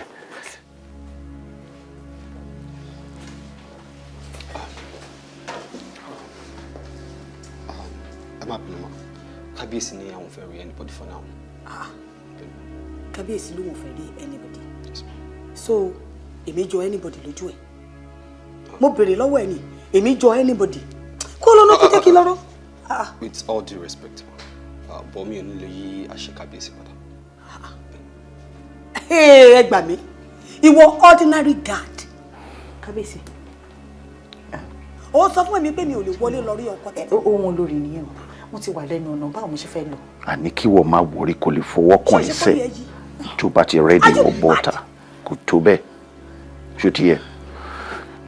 Ẹ má bínú ma, kábíyèsí ní àwọn fẹ́ rí anybody for now. Kábíyèsí ló wọ́n fẹ́ rí anybody, so èmi jọ anybody lójú ẹ̀? Mo béèrè lọ́wọ́ ẹ̀ ni, èmi jọ anybody? Kó lọ́nà kó jẹ́ kí lọ́rọ́. With all due respect ma, but mi ò ní lè yí àṣẹ kábíyèsí padà. Ẹ gbà mí, ìwọ ordinary guard. Kábíyèsí. Ó sọ fún mi pé mi ò lè wọlé lọ rí ọkọ títí. Ohun olórí nìyẹn o, wọ́n ti wà lẹ́nu ọ̀nà, báwo mo ṣe fẹ́ lọ? Àní kí wọ́n má worry, kò lè fọwọ́ kàn ẹ́ sẹ́, tó bá ti ready wọ́n bọ́ta, kò tó bẹ́ẹ̀, ṣó ti yẹ,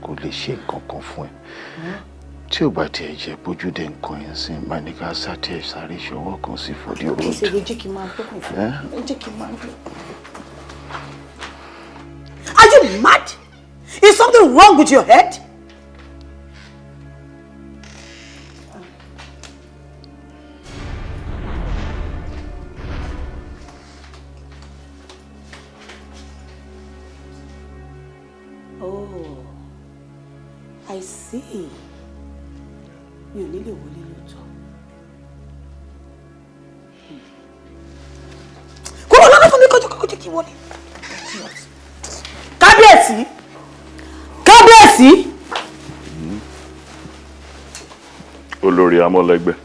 kò lè ṣe nǹkan kan fún ẹ. Tí ò bá tiẹ̀ jẹ́ bójú dé nǹkan yẹn sí, máa ní ká sá tiẹ̀ sáré ṣọwọ́ kan sí for the road. Kábíyèsí, ẹ jẹ́ kí n máa gbọ́, ẹ jẹ́ kí n máa gbọ́. Are you mad? Is something wrong with your head? Oh, I see. Mi ò ní lè wọlé lóòótọ́. Kúrò lọ́nà fún mi, kọjú kọjú kí wọlé. Kábíyèsí! Kábíyèsí! Olórí amọ̀lẹ́gbẹ́.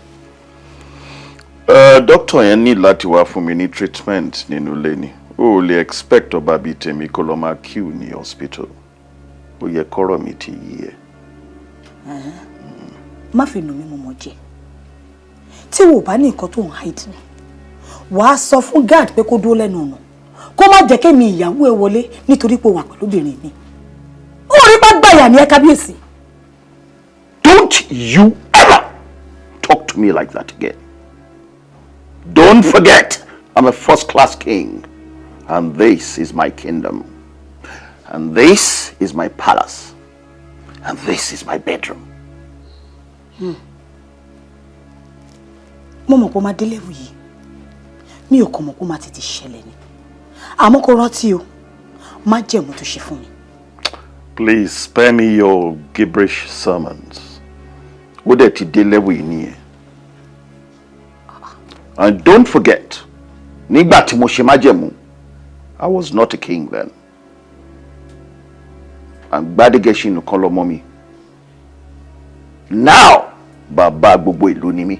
Dókítà yẹn ní láti wá fún mi ní treatment nínú ilé ni. O ò lè expect ọba bíi tèmi kó lọ máa queue ní hospital. Ó yẹ kọ́rọ̀ mi ti yí ẹ. Má fi nù mí, mo mọ̀ jẹ́. Tí wò bá ní nǹkan tó ń hide ni, wàá sọ fún guard pé kó dúró lẹ́nu ọ̀nà, kó má jẹ́ kémi ìyàwó ẹ wọlé nítorí pé ó wà pẹ̀lú obìnrin mi. Ó rí bá gbàyà ní ẹ, kábíyèsí. Don't you ever talk to me like that again. Don't forget, I'm a first class king, and this is my kingdom, and this is my palace, and this is my bedroom. Mo mọ̀ pé ó máa dé level yìí, mi ò kàn mọ̀ pé ó máa tètè ṣẹlẹ̀ ni, àmọ́ kó rántí o, má jẹ̀mú tó ṣe fún mi. Please spare me your gibberish sermons. Ó dẹ̀ ti dé level yìí nìyẹn. And don't forget, nígbà tí mo ṣe májẹ̀mú, I was not a king then. And Gbádégẹṣin nìkan lọmọ mi. Now, bàbá gbogbo ìlú ni mí.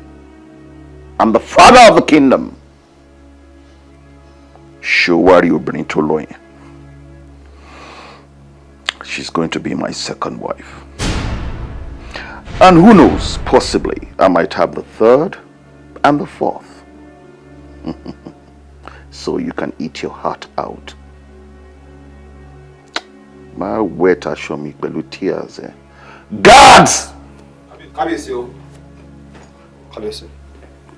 I'm the father of the kingdom. Ṣó wá rí obìnrin tó lọ yẹn? She's going to be my second wife. And who knows, possibly I might have the third and the fourth. So you can eat your heart out. Má wet aṣọ mi pẹ̀lú tears. Eh? Guards! Kábíyèsí o. Kábíyèsí.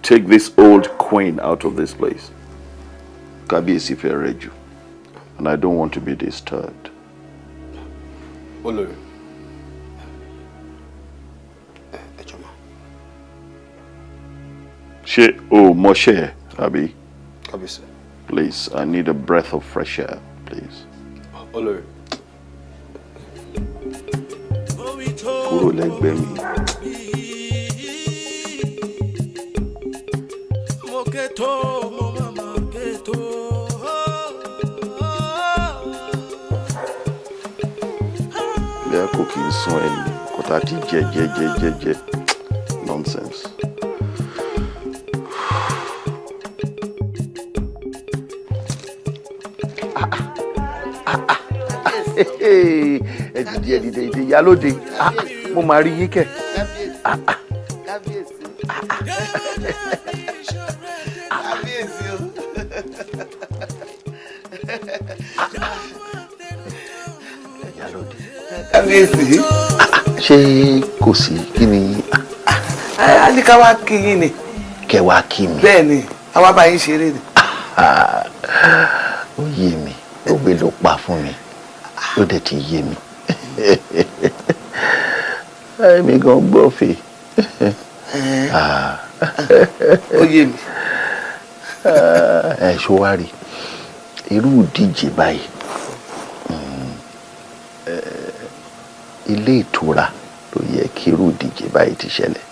Take this old queen out of this place. Kábíyèsí fẹ́ rẹ jù. And I don't want to be disturbed. Olórí. Ẹ jọ̀ọ́ ma. Ṣé o mọṣẹ́ ẹ, àbí? Kábíyèsí. Please, I need a breath of fresh air, please. Olórí. Kúrò lẹ́gbẹ̀ẹ́ mi. Mo ké tó, mo máa ké tó. Bí a kò kí n sún ẹni, kò tá ti jẹ jẹ jẹ jẹ jẹ. Nonsense. Ẹ dìde, ẹ dìde, dìde, ìyálóde. Ah, mo máa rí yín kẹ. Kábíyèsí, kábíyèsí o. Kábíyèsí. Ṣé kò sí? Kí ni? A ní ká wá kí yín ni. Kẹ wá kí mi? Bẹ́ẹ̀ ni, àwa bá yín ṣeré ni. Ó yé mi, òwe ló pa fún mi, ó dẹ̀ ti yé mi. Èmi gan gbọ́ fè. Ó yé mi. Ẹ ṣó wá rí irú ìdíje báyìí, ilé ìtura ló yẹ kí irú ìdíje báyìí ti ṣẹlẹ̀.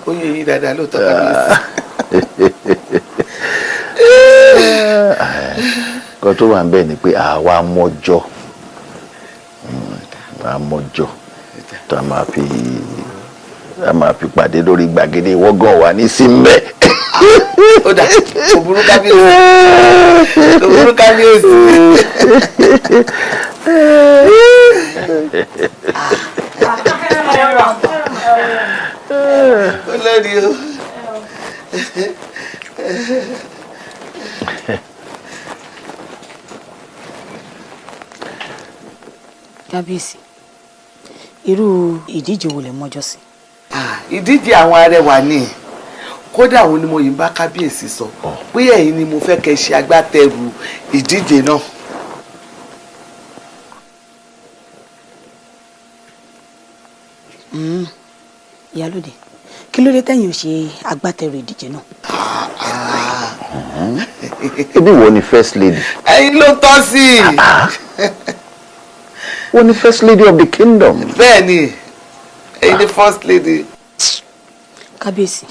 Ó yé yín dáadáa lóòótọ́, kábíyèsí. Nǹkan tó wà níbẹ̀ ni pé àwa mọ́jọ́, àmọ́jọ́ tá a máa fi pàdé lórí gbàgede wọ́gàn wa ní símbẹ́. Ó dà, kò burú kábíyèsí, kò burú kábíyèsí. Olórí o. Kábíyèsí, irú ìdíje wo lẹ mọ́jọ́ sí? Ìdíje àwọn arẹwà ni. Kódà òun ni mo yìí ń bá kábíyèsí sọ pé ẹ̀yin ni mo fẹ́ kẹ́ ṣe agbátẹrù ìdíje náà. Ìyálóde, kí ló dé tẹ̀yin ò ṣe agbátẹrù ìdíje náà? Ebi wo ni first lady? Ẹ̀yin ló tọ́ sí i. Wọ́n ni first lady of the kingdom. Bẹ́ẹ̀ ni, ẹ̀yin ni first lady. Kábíyèsí,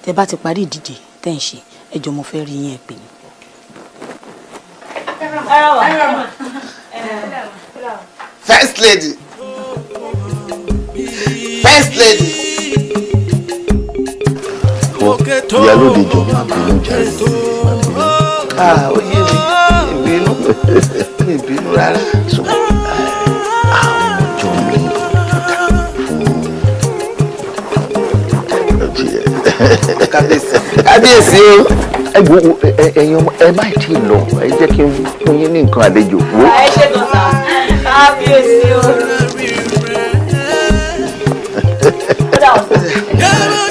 tẹ́ bá ti parí ìdíje tẹ́ ń ṣe, ẹ jọ̀ọ́ mo fẹ́ rí yín, ẹ pè mí. First lady. First lady. Ìyálóde, jọ̀ọ́ má bínú jàre. Ah, ó yé mi, ìbínú, mi bínú rárá. Àwọn ọjọ́ mi fún Kábíyèsí, kábíyèsí o. Ẹ wo, ẹ̀yin ọmọ, ẹ má tí ì lọ, ẹ jẹ́ kí n fún yín ní nǹkan àlejò. Wo. Ẹ ṣe gan sa, kábíyèsí o.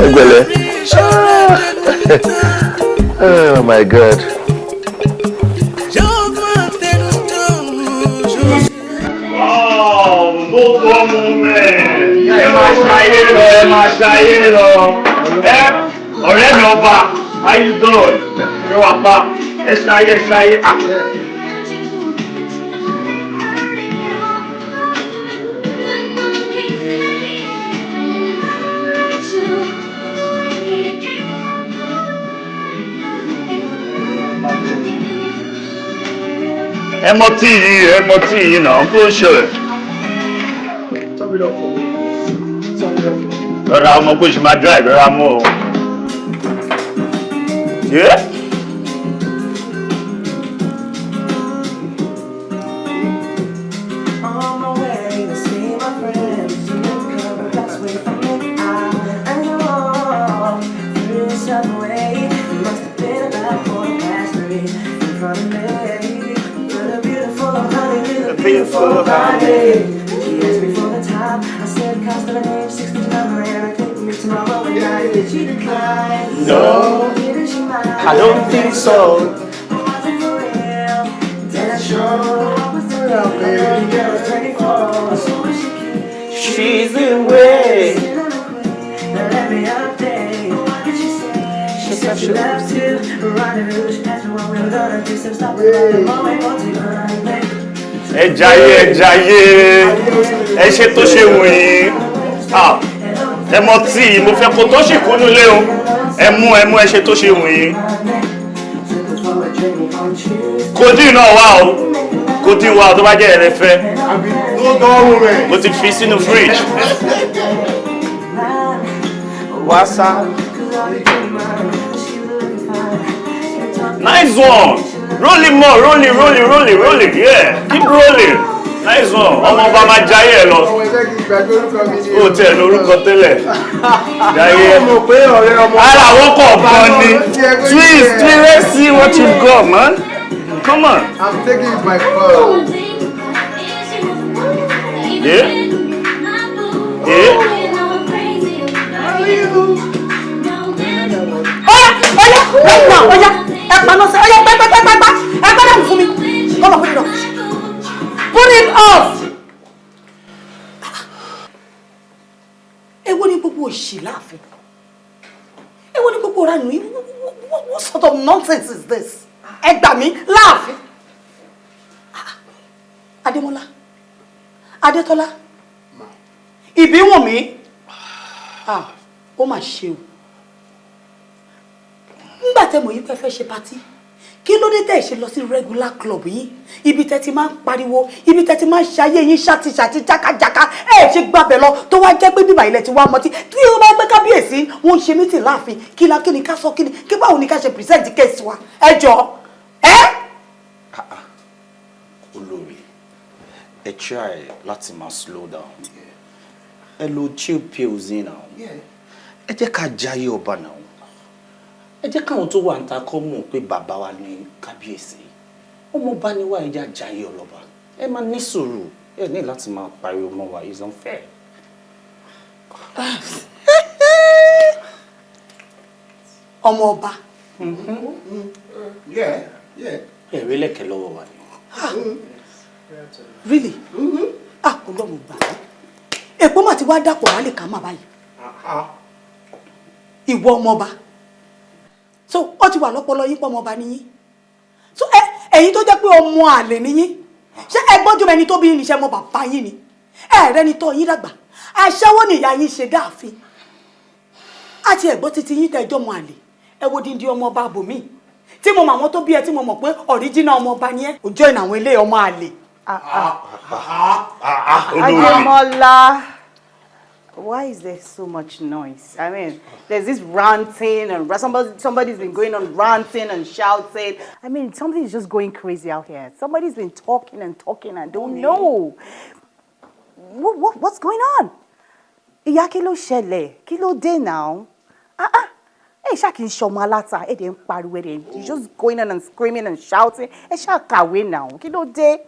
Ẹ gbẹ̀lẹ́. Oh my God. Gbogbo ọmọ mẹ́ ẹ máa ṣayé lọ, ẹ máa ṣayé lọ. Ẹ ọ̀rẹ́ mi ọba, how you doing? Ṣé wàá pa? Ẹ ṣayé ṣayé. Ẹ mọ tí yìí, ẹ mọ tí yìí náà, kó ṣẹlẹ̀. Turn it up for me. Turn it up for me. Rọra ọmọ bó ṣe máa drive, rọra mú o. Yeah? On my way to see my friends, come last week from me. I walk through the subway. It must have been about 3:15 in front of me. With a beautiful honey, with a beautiful body. She asked me for the time. I said, cost of her name, 6-digit number, and I think we meet tomorrow at 9. Did she decline? No. Didn't she mind? I don't think so. Was it for real? Did I show what was the deal? Girl was 24, so was she cute? She's the way. Now let me update. What did she say? She said she loves to rendezvous. She asked me what we were gonna do. Some stuff about the moment for tonight. Ẹ jayé, ẹ jayé, ẹ ṣe tó ṣe wù yín. Ah, ẹ mọ tí mo fẹ́ kó tó ṣì kúnú lé o. Ẹ mú, ẹ mú, ẹ ṣe tó ṣe wù yín. Kojú náà wà o, kojú wà o, tó bá jẹ́ ẹ̀rẹ́ fẹ́. Mo ti fi sínú fridge. Wàsá. Nice one. Roll it more, roll it, roll it, roll it, roll it. Yeah, keep rolling. Nice one. Ọmọ ọba máa jayé ẹ lọ. Ó tiẹ̀ lórúkọ tẹ́lẹ̀. Jayé. Ara àwọn kọ̀ọ̀kan ni. Twist, twist, let's see what you got, man. Come on. I'm taking it by force. Yeah. Yeah. Oya, oya, right now, oya, ẹ paná sí, oya, pẹ́pẹ́pẹ́pẹ́, ẹ gbọ́dọ̀ fún mi. Come on, put it off. Put it off. Èwo ni gbogbo òṣì láàfin? Èwo ni gbogbo ìranù yìí? What sort of nonsense is this? Ẹ gbà mí láàfin. Adémọ́lá, Adétọ́lá, Ìbíwùnmí, ah, ó mà ṣe o. Nígbà tẹ́ mọ̀ yín pé fẹ́ ṣe party, kí ló dé tẹ́ ẹ̀ ṣe lọ sí regular club yín, ibi tẹ́ ti máa ń pariwo, ibi tẹ́ ti máa ń ṣayé yín ṣàtìṣàtì jákàjáká, ẹ̀ ṣe gbàbẹ̀ lọ tó wá jẹ́ pé bíbà ilẹ̀ ti wá mọtí tí ó bá gbé kábíyèsí wọ́n ń ṣe meeting láàfin, kí la kí ni ká sọ, kí ni kí báwo ni ká ṣe present case wa, ẹ jọ ẹ. Olórí, ẹ try láti máa slow down. Ẹ lo chill pills yín now. Ẹ jẹ́ ká jayé ọba náà. Ẹ jẹ́ káwọn tó wà ń ta kọ́ mọ̀ pé bàbá wa ní kábíyèsí. Ọmọ bá ní wá, ẹ jẹ́ jayé ọlọ́ba. Ẹ máa ní sùúrù. Ẹ ní láti máa pariwo mọ́ wa, it's unfair. Ọmọ ọba. Yeah. Ẹ rí lẹ̀kẹ̀ lọ́wọ́ wa ni. Really? Ah, Ọlọ́run gbà mí. Èpò mà ti wá dàpọ̀ wálé ká má báyìí. Ìwọ ọmọ ọba. So ó ti wà lọ́pọlọ yín pọ̀ ọmọ ọba níyín. So ẹ̀yin tó jẹ́ pé ọmọ àlè níyín. Ṣé ẹ gbọ́njú mẹ́ni tó bí yín níṣẹ́ mọ bàbá yín ni? Ẹ rẹ́ni tọ́ yín dàgbà. Aṣẹ́wó ni ìyá yín ṣe dáàfin. Àti ẹ̀gbọ́n títí yín tẹ́jọ́ ọmọ àlè. Ẹ wo díndín ọmọ ọba bòmíì. Tí mo mọ̀ àwọn tó bí ẹ tí mo mọ̀ pé ọ̀ríjínà ọmọ ọba ni ẹ. Ò join àwọn ilé ọmọ àlè. Ademola, why is there so much noise? I mean, there's this ranting and somebody's been going on ranting and shouting. I mean, something is just going crazy out here. Somebody's been talking and talking and don't know. What's going on? Ìyá, kí ló ṣẹlẹ̀? Kí ló dé now? Ah ah. Ẹ ṣáà kì í ṣọmọ aláta, ẹ dẹ̀ ń pariwo, ẹ dẹ̀ you just going on and screaming and shouting. Ẹ ṣáà kàwé now. Kí ló dé?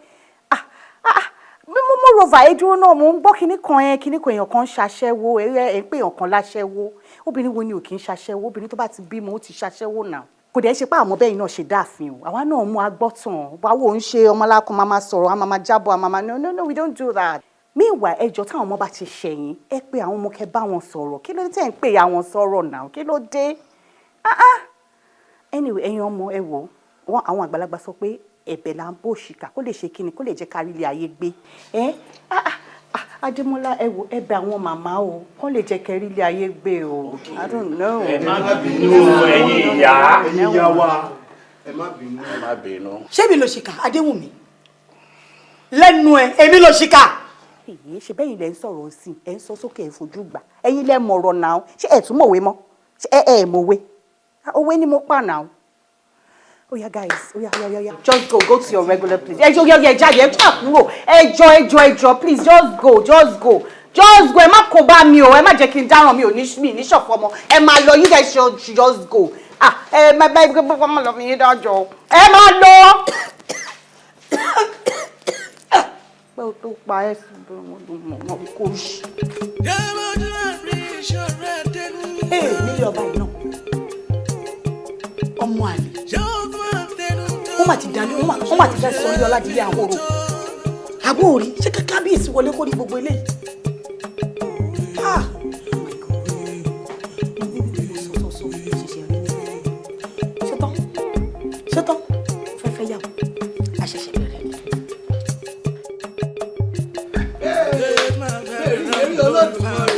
Ah ah. Moreover, ẹ dúró náà, mo ń gbọ́ kinní kan ẹ kinní kan, èèyàn kan ń ṣaṣẹ́wó, ẹ ẹ ń pè èèyàn kan láṣẹ́wó. Obìnrin wo ni ò kì í ṣaṣẹ́wó? Obìnrin tó bá ti bímọ, ó ti ṣaṣẹ́wó náà. Kò dẹ̀ ṣe pé àwọn bẹ́ẹ̀ náà ṣe dáàfin o. Àwa náà mú agbọ́tàn. Báwo ń ṣe ọmọlákan máa máa sọ̀rọ̀, a máa máa jábọ̀, a máa máa, no, no, no, we don't do that. Meanwhile, ẹjọ́ táwọn ọmọ bá ti ṣẹ̀yìn, ẹ pé àwọn ọmọ kẹ bá wọn sọ̀rọ̀. Kí ló dé tẹ̀ ń pè àwọn sọ̀rọ̀ náà? Kí ló dé? Ah ah. Anyway, ẹ̀yin ọmọ, ẹ wò wọ́n, àwọn àgbàlagbà sọ pé ẹ̀bẹ̀ là ń bò ṣìkà kó lè ṣe kíni, kó lè jẹ́ kárí ilé ayé gbé. Ẹ ah ah ah, Adémọ́lá, ẹ wò, ẹ bẹ̀ àwọn màmá o, kó lè jẹ́ kẹrí ilé ayé gbé o. I don't know. Ẹ má bínú, ẹ̀yin ìyá. Ẹ̀yin ìyá wa, ẹ má bínú. Ẹ má bínú. Ṣé mi ló ṣìkà, Adéwùnmí? Lẹ́nu ẹ̀, èmi ló ṣìkà. Èyí ṣe bẹ́yìn lẹ́ ń sọ̀rọ̀ sí ẹ̀ ń sọ sókè, ẹ̀ fojú gbà. Ẹ̀yin lẹ́ mọ̀rọ̀ náà. Ṣé ẹ̀ tún mọ̀wé mọ́? Ṣé ẹ̀ mọ̀wé? Òwe ni mo pa náà. Oya guys, oya oya oya, just go, go to your regular place. Ẹ jọ̀ọ́, ẹ jáde, ẹ jà kúrò. Ẹ jọ̀ọ́, ẹ jọ̀ọ́, ẹ jọ̀ọ́, please just go, just go, just go. Ẹ má kó bá mi o, ẹ má jẹ́ kí n dáràn. Mi ò ní mi ní ṣọ̀fọ̀ ọmọ. Ẹ máa lọ, you guys should just go. Ah, ẹ má má má má lọ fi yín dájọ́. Ẹ má lọ. Pé o tó pa ẹ́ sí mọ̀ kó ṣì. Ee, nílé ọba yìí náà, ọmọ àlè wọ́n mà ti dalé, wọ́n mà ti fẹ́ sọ ilé ọládìlé àhóró. Àbó òrí ṣé kábíyèsí wọlé kó ní gbogbo eléyìí? Ah! Oh my God. Sọ, sọ, sọ, ṣẹ̀ṣẹ̀ rí ni. Ṣetán, ṣetán, fẹ́ fẹ́ yàwó, a ṣẹ̀ṣẹ̀ bẹ̀rẹ̀ ni. Èrè Olódùmarè.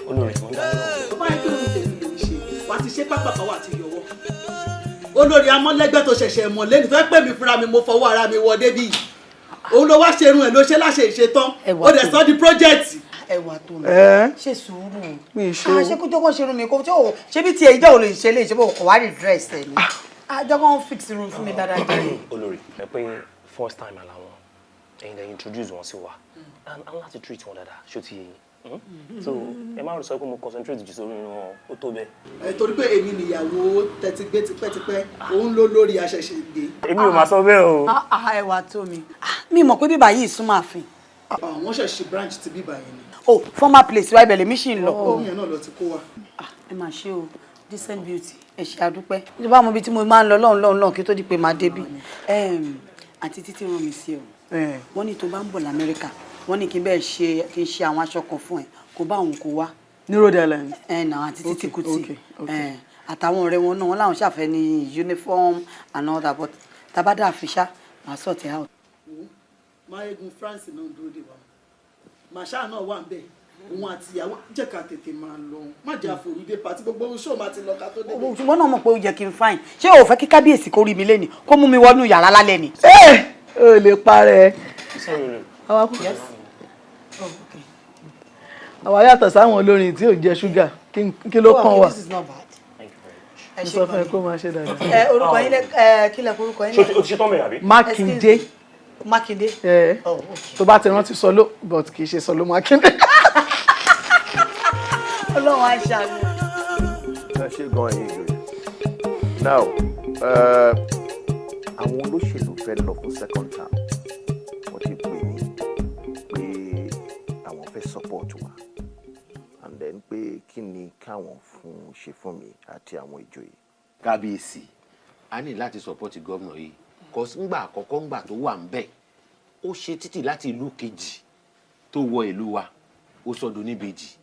Olórí, mo ń dá yín. Tó bá yẹ kí lóun tèmi ló ń ṣe, wà á ti ṣe pápákọ̀, wà á ti yọwọ́. Olórí amọ́lẹ́gbẹ́ tó ṣẹ̀ṣẹ̀ mọ̀ lẹ́nu tó pè mí fúnra mi, mo fọwọ́ ara mi wọ débi. Òun ló wá ṣerun ẹ̀ ló ṣe láṣẹ ìṣetán, ó dẹ̀ sọ di project. Ẹwà tó mi, ṣe sùúrù. Mi ṣe Ah, ṣé kó jọ́kọ́ ṣerun mi kó tí ò ṣé bí tiẹ̀ ìjọ́ ò lè ṣe lè ṣe bó kò wá rí dress ẹ̀ ni. Ah, jọ́kọ́ ń fix irun fún mi dáadáa jẹ́. Olórí, ẹ pé first time àlàwọn ẹ̀yin lẹ introduce wọn sí wa and a láti treat wọn dáadáa. Ṣó ti yé yín? So ẹ má sọ pé mo concentrate jù sórí irun wọn, ó tó bẹ́ẹ̀. Ẹ torí pé èmi nìyàwó tẹ́tí gbé tipẹ́tipẹ́, òun ló lórí aṣẹ̀ṣẹ̀ gbé. Èmi ò máa sọ bẹ́ẹ̀ o. Ah, ah, ẹwà tó mi. Ah, mi mọ̀ pé bíbá yìí súnmọ́ ààfin. Àwọn ṣẹ̀ṣẹ̀ branch ti bíbá yẹn ni. Oh, former place wa, ibẹ̀ lèmi ṣì ń lọ. Òun yẹn náà lọ ti kó wa. Ẹ máa ṣe o, decent beauty, ẹ ṣe àdúpẹ́. Ìjọba mo ibi tí mo máa ń lọ lọ́hùn lọ́hùn lọ́hùn kí tó di pé máa débi. Àǹtí Títí rán mi sí ọ. Wọ́n ní tó bá ń bọ̀ lamẹ́ríkà, wọ́n ní kí n bẹ́ẹ̀ ṣe, kí n ṣe àwọn aṣọ kan fún ẹ, kó bá òun kó wá. Ní Rhode Island. Ẹ nà àǹtí Títí Kùtì. Okay. Àtàwọn ọ̀rẹ́ wọn náà, wọ́n láwọn ṣàfẹ́ ní uniform and all that, but tabada àfiṣá màá sort it out. Máyégún France náà dúró dè wá, màṣá náà wà ń bẹ̀, òun àti ìyàwó. Jẹ́ ká tètè máa lọ, má jẹ́ àforúdé pàtí gbogbo ṣó máa ti lọ ká tó dé. Ṣùgbọ́n náà mọ̀ pé ó yẹ kí n fine. Ṣé o fẹ́ kí kábíyèsí kó rí mi lénìí, kó mú mi wọnú yàrá lálẹ́ ni? Ẹ ò lè parẹ́. Sorry. Yes. Àwa yàtọ̀ sáwọn olórin tí ò jẹ ṣúgà. Kí ló kàn wá? This is not bad. Mo sọ fún ẹ kó máa ṣe dáadáa. Ẹ orúkọ yín lẹ ẹ, kí lẹ kó orúkọ yín Ṣé lẹ? o ti ṣe tán mẹ́rin àbí? Mákindé. Mákindé. Ẹ tó bá ti rántí sọlọ, but kì í ṣe sọlọ Mákindé. Ọlọ́run á ṣàánú. Ẹ ṣe gan, ẹ̀yin ìjòyè. Now, àwọn olóṣèlú fẹ́ lọ fún second term. Wọ́n ti pè mí pé àwọn fẹ́ support wa and then pé kí ni káwọn fún ṣe fún mi àti àwọn ìjòyè. Kábíyèsí, a ní láti support gómìnà yìí, cause ńgbà àkọ́kọ́, ńgbà tó wà ńbẹ̀, ó ṣe títì láti ìlú kejì tó wọ ìlú wa, ó sọdọ̀ níbejì,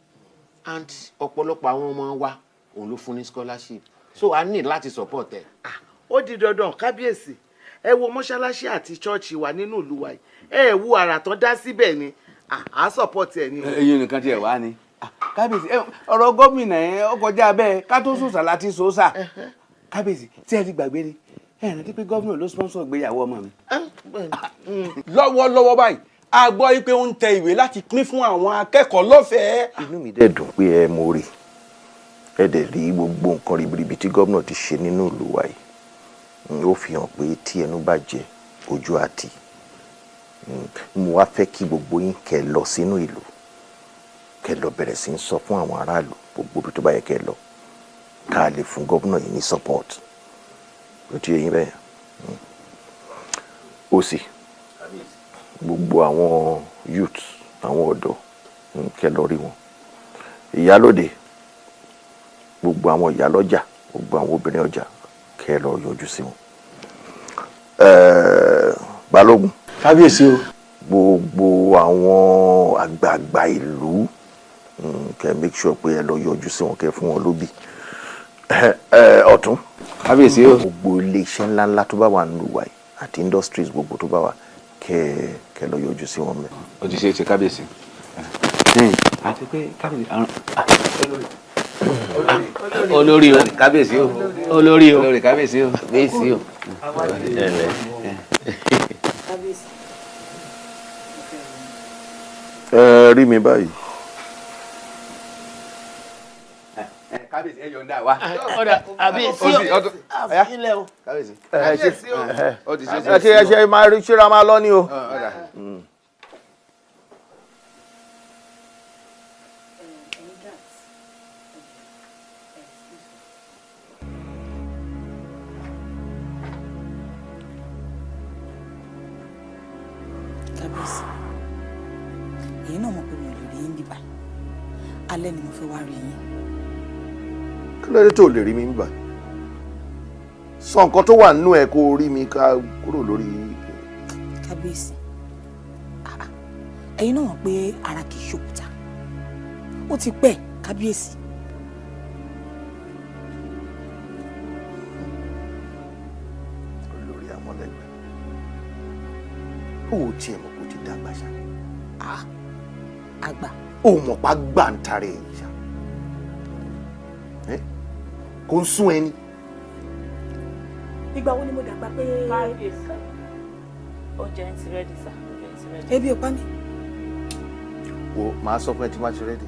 and ọ̀pọ̀lọpọ̀ àwọn ọmọ wa, òun ló fún ní scholarship, so a ní láti support ẹ̀. Ó di dandan, kábíyèsí. Ẹ wo mọ́ṣáláṣí àti ṣọ́ọ̀ṣì wa nínú ìlú wa yìí, ẹ wo àrà tán dá síbẹ̀ ni à á support ẹ ni o. Eyín nìkan tiẹ̀ wá ni. Kábíyèsí, ọ̀rọ̀ gómìnà yẹn ó kọjá bẹ́ẹ̀. Ká tó sòsà láti sòsà. Kábíyèsí, tí ẹ ti gbàgbé ni, ẹ rántí pé gómìnà ló sponsor ìgbéyàwó ọmọ mi. Lọ́wọ́lọ́wọ́ báyìí, a gbọ́ pé ó ń tẹ ìwé láti pín fún àwọn akẹ́kọ̀ọ́ lọ́fẹ̀ẹ́. Inú mi dẹ̀ dùn pé ẹ mo rí ẹ dẹ̀ rí gbogbo nǹkan ribiribi tí gómìnà ti ṣe nínú ìlú wa yìí. Ó fi hàn pé tí ẹnu bá jẹ ojú àti mo wá fẹ́ kí gbogbo yín kẹ́ lọ sínú ìlú, kẹ́ lọ bẹ̀rẹ̀ sí í sọ fún àwọn aráàlú gbogbo ibi tó bá yẹ kẹ́ lọ, ká lè fún gómìnà yìí ní support. Ó ti yé yín bẹ́ẹ̀? Ó sì gbogbo àwọn youth, àwọn ọ̀dọ́, kẹ́ lọ rí wọn, ìyálóde, gbogbo àwọn ìyálọ́jà, gbogbo àwọn obìnrin ọjà, kẹ́ lọ yọjú sí wọn. Balógun. Kábíyèsí o. Gbogbo àwọn àgbààgbà ìlú, kẹ́ make sure pé ẹ lọ yọjú sí wọn, kẹ́ fún wọn lóbì. Ọ̀tún. Kábíyèsí o. Gbogbo iléeṣẹ́ ńláńlá tó bá wà nílùú wa yìí àti industries gbogbo tó bá wà, kẹ́ lọ yọjú sí wọn mẹ́. Ó ti ṣe é ṣe, kábíyèsí. Àti pé kábíyèsí àrùn. Olórí o. Kábíyèsí o. Olórí o. Olórí, kábíyèsí o. Kábíyèsí o. Ẹ lẹ. Kábíyèsí. Ẹ rí mi báyìí. Kábíyèsí, ẹ yọ̀ǹda wa. Ọ̀dà àbí sí ilẹ̀ o. Kábíyèsí. Ẹ ṣe ó ti ṣe. Ẹ ṣe, ẹ ṣe máa rí ṣíra máa lọ ní o. Kábíyèsí, èyí náà mọ̀ pé mi ò lè rí yín bíbá. Alẹ́ ni mo fẹ́ wá rí yín. Kí ló dé tó lè rí mi níbà? Sọ nǹkan tó wà nínú ẹ kó o rí mi ká kúrò lórí. Kábíyèsí, ah, ah, ẹ̀yin náà mọ̀ pé ara kì í ṣòkúta. Ó ti pẹ́, kábíyèsí. Olórí amọ̀lẹ́gbẹ̀, ó tiẹ̀ mọ̀ kó ti dàgbà ṣá. Àgbà. Ó mọ̀ pa gbàǹtarẹ̀ ẹ̀ ṣá. Kò ń sún ẹni. Ìgbà wo ni mo dàgbà pé. Kábíyèsí, oúnjẹ ń ti ready sir, oúnjẹ ń ti ready. Ebi ò pa mí. Wo, màá sọ fún ẹ tí má ti ready.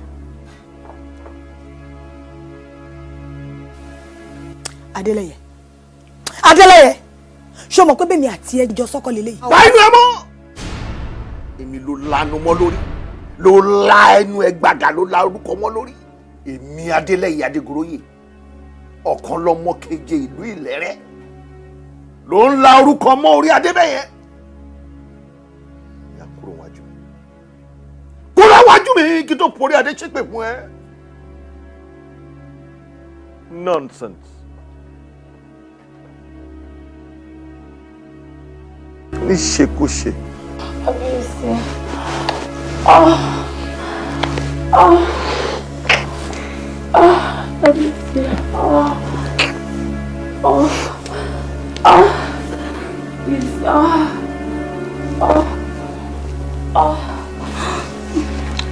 Adélẹ́yẹ, Adélẹ́yẹ, ṣé o mọ̀ pé bẹ́ẹ̀ mi àti ẹ jọ sọ́kọ́ lélẹ́yìí. Pa inú ẹ mọ́. Èmi ló lanu mọ́ lórí, ló la ẹnu ẹ gbàgà, ló la orúkọ mọ́ lórí. Èmi Adélẹ́yẹ Adégoróyè, ọ̀kan lọ́mọ keje ìlú Ìlẹ́rẹ́, ló ń la orúkọ mọ́ orí Adébẹ́yẹ. Ìyá, kúrò wájú mi, kúrò wájú mi kí tó porí adé ṣépè fún ẹ. Nonsense. Níṣekúṣe. Kábíyèsí. Ah. Ah. Ah. Kábíyèsí. Ah. Oh. Ah. Please. Ah. Ah. Ah.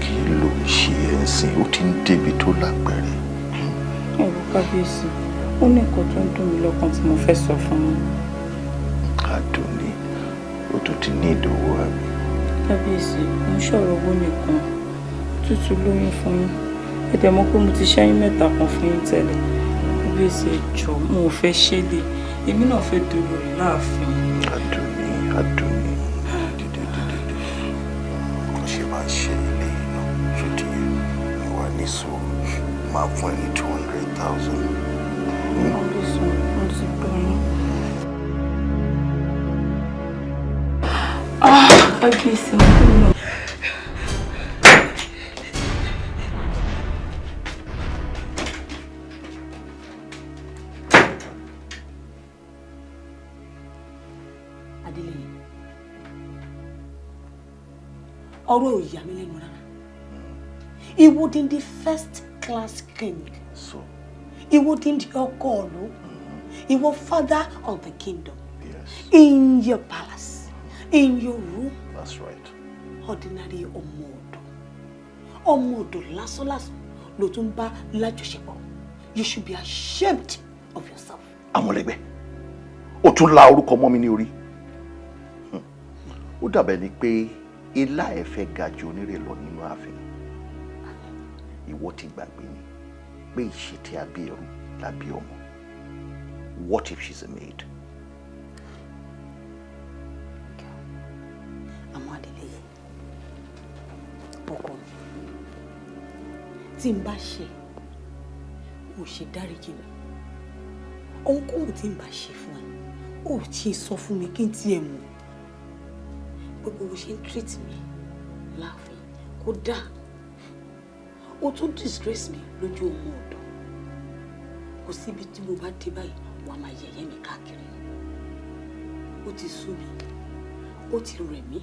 Kí ló ń ṣe ẹ́ ń sìn? Ó ti ń débi tó lápẹ̀rẹ̀. Ẹ wo kábíyèsí, ó ní nǹkan tó ń dùn mí lọ́kàn tí mo fẹ́ sọ fún yín. Àdùnní, ó tún ti ní ìdòwò àbí? Kábíyèsí, mo ń sọ̀rọ̀ owó nìkan. Tútù lóyún fún yín. Ẹ dẹ̀ mọ̀ pé mo ti ṣẹ́yún mẹ́ta kan fún yín tẹ́lẹ̀. Kábíyèsí, ẹ jọ̀ọ́, mo ò fẹ́ ṣẹlẹ̀. Èmi náà fẹ́ dolórí láàfin. Àdùnní, Àdùnní, dídé dídé dídé. Kò ṣe máa ń ṣe ilé yìí náà, ṣó ti yẹ? Mi wà ní sùúrù, máa fún ẹ ní 200,000. Kábíyèsí, mo ti gbọ́ yín. Ah, kábíyèsí, mo kú lọ. Adélẹ́yẹ, ọ̀rọ̀ ò yà mí lẹ́nu rárá. Ìwọ dín first class king. So. Ìwọ dín ọkọ ìlú. Ìwọ father of the kingdom. Yes. In your palace, in your room. That's right. Ordinary ọmọ ọ̀dọ̀, ọmọ ọ̀dọ̀ lásánlásán ló tún bá lájọṣepọ̀. You should be ashamed of yourself. Amọ̀lẹ́gbẹ́, ó tún la orúkọ mọ́ mi ní orí. Ó dàbẹ̀ ni pé ilá ẹ̀ fẹ́ ga ju onírè lọ nínú ààfin. Ìwọ ti gbàgbé ni pé ìṣètì àbí ẹrú làbí ọmọ. What if she's a maid? Àmọ́ Adélẹ́yẹ, ọkọ mi, tí n bá ṣe, ò ṣe dáríjì mi. Ohunkóhun tí n bá ṣe fún ẹ, ò tí ì sọ fún mi kí n tiẹ̀ mọ̀. Gbogbo bó ṣe ń treat mi láàfin kódà, ó tún disgrace mi lójú ọmọ ọ̀dọ̀. Kò síbi tí mo bá dé báyìí, wàá máa yẹ̀yẹ́ mi káàkiri. Ó ti sú mi, ó ti rẹ̀ mí,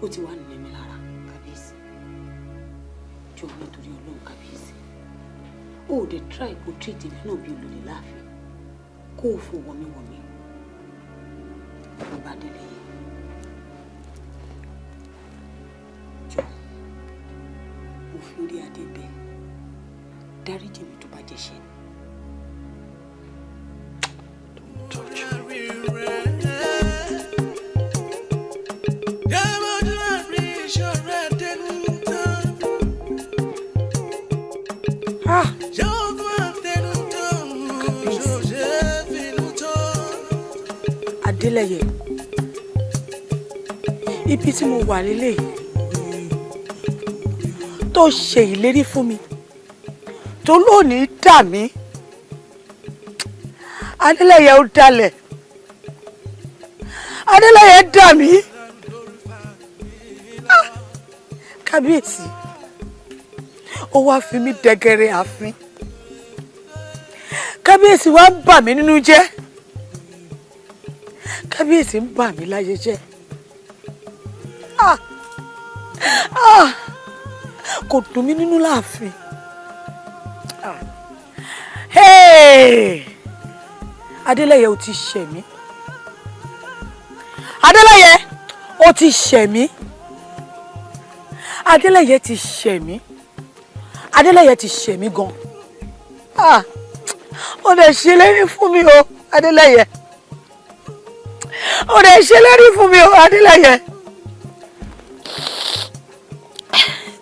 ó ti wá ní mi lára. Kábíyèsí, jọ̀ọ́, nítorí Ọlọ́run, kábíyèsí, ó ò dé try kó treat èmi náà bí olórí láàfin, kó o fò wọ̀míwọ̀mí. Ọba Adélẹ́yẹ, jọ̀ọ́, mo fi orí adé bẹ̀, dáríjì mi tó bá jẹ́ ṣe ni. Adélẹ́yẹ, ibi tí mo wà lélẹ̀ tó ṣe ìlérí fún mi tó lónìí dà mí. Adélẹ́yẹ, ó dalẹ̀. Adélẹ́yẹ dà mí. Ah! Kábíyèsí, ó wá fi mí dẹgẹrẹ ààfin. Kábíyèsí wá ń bà mí nínú jẹ́. Kábíyèsí ń bà mí láyé jẹ́. Ah! Ah! Kò dùn mí nínú láàfin. Ah! Hey! Adélẹ́yẹ, ó ti ṣẹ̀ mí. Adélẹ́yẹ, ó ti ṣẹ̀ mí. Adélẹ́yẹ ti ṣẹ̀ mí. Adélẹ́yẹ ti ṣẹ̀ mí gan. Ah! Ó lè ṣèlérí fún mi o, Adélẹ́yẹ. Ó lè ṣèlérí fún mi o, Adélẹ́yẹ.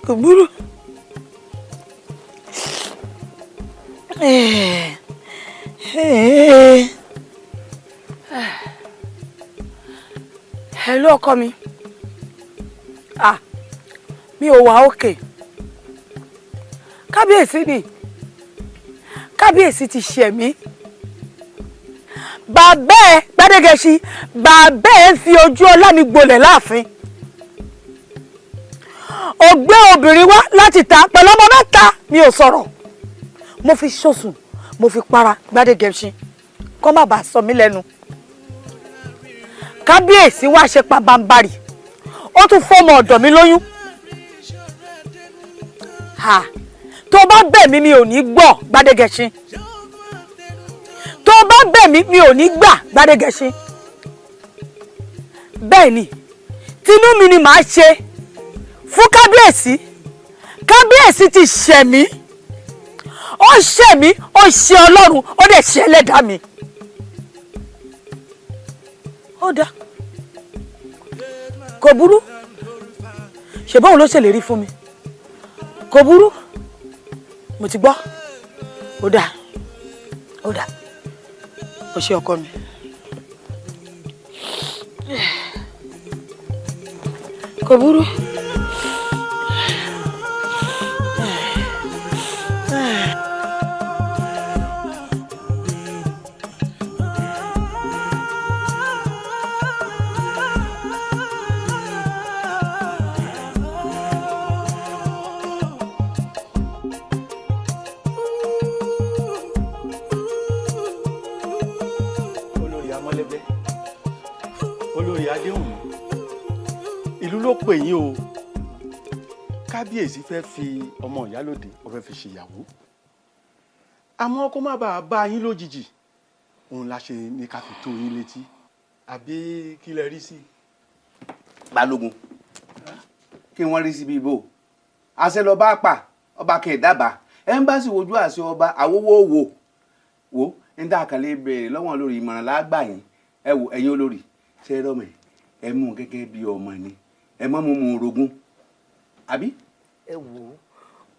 Kò burú. Eh, eh. Hello, ọkọ mi. Ah, mi ò wá òkè. Kábíyèsí ni. Kábíyèsí ti ṣẹ̀ mí. Bàbá ẹ Gbádégẹṣin, bàbá ẹ fi ojú ọlá mi gbolẹ̀ láàfin. Ó gbé obìnrin wá láti ta pẹ̀lú ọmọ mẹ́ta, mi ò sọ̀rọ̀. Mo fi ṣòsùn, mo fi para Gbádégẹṣin kó má bàa sọ mí lẹ́nu. Kábíyèsí wá ṣe pabambarì, ó tún fọmọ ọ̀dọ̀ mi lóyún. Ha! Tó bá bẹ̀ mí, mi ò ní gbọ́, Gbádégẹṣin. Tó bá bẹ̀ mí, mi ò ní gbà, Gbádégẹṣin. Bẹ́ẹ̀ ni, tinú mi ni màá ṣe fún kábíyèsí. Kábíyèsí ti ṣẹ̀ mí. Ó ṣẹ̀ mí, ó ṣe Ọlọ́run, ó dẹ̀ ṣe ẹlẹ́dàá mi. Ó dáa, kò burú. Ṣe bóun ló ṣèlérí fún mi? Kò burú, mo ti gbọ́. Ó dáa, ó dáa. Ó ṣe, ọkọ mi. Kò burú. Olórí Amọ́lẹ́gbẹ́, Olórí Adéhùnmí, ìlú ló pè yín o. Kábíyèsí fẹ́ fi ọmọ ìyálòde, ó fẹ́ fi ṣèyàwó, àmọ́ kó má bàa bá yín lójijì, òun la ṣe ní ká fi tó yín létí. Àbí kí lẹ rí sí? Balógun, kí wọ́n rí síbi ìbò àṣẹ lọ bá pa ọba kẹ̀ dábàá ẹ̀ńbáṣì wojú àṣẹ ọba àwòwò wò wò ń dá àkàlẹ̀ béèrè lọ́wọ́n lórí ìmọ̀ràn lágbà yín. Ẹ wò, ẹ̀yin olórí, ṣe é rọ́mọ̀ ẹ mú un gẹ́gẹ́ bí ọmọ ni, ẹ mọ́ mú un rogún àbí. Ẹ wò ó,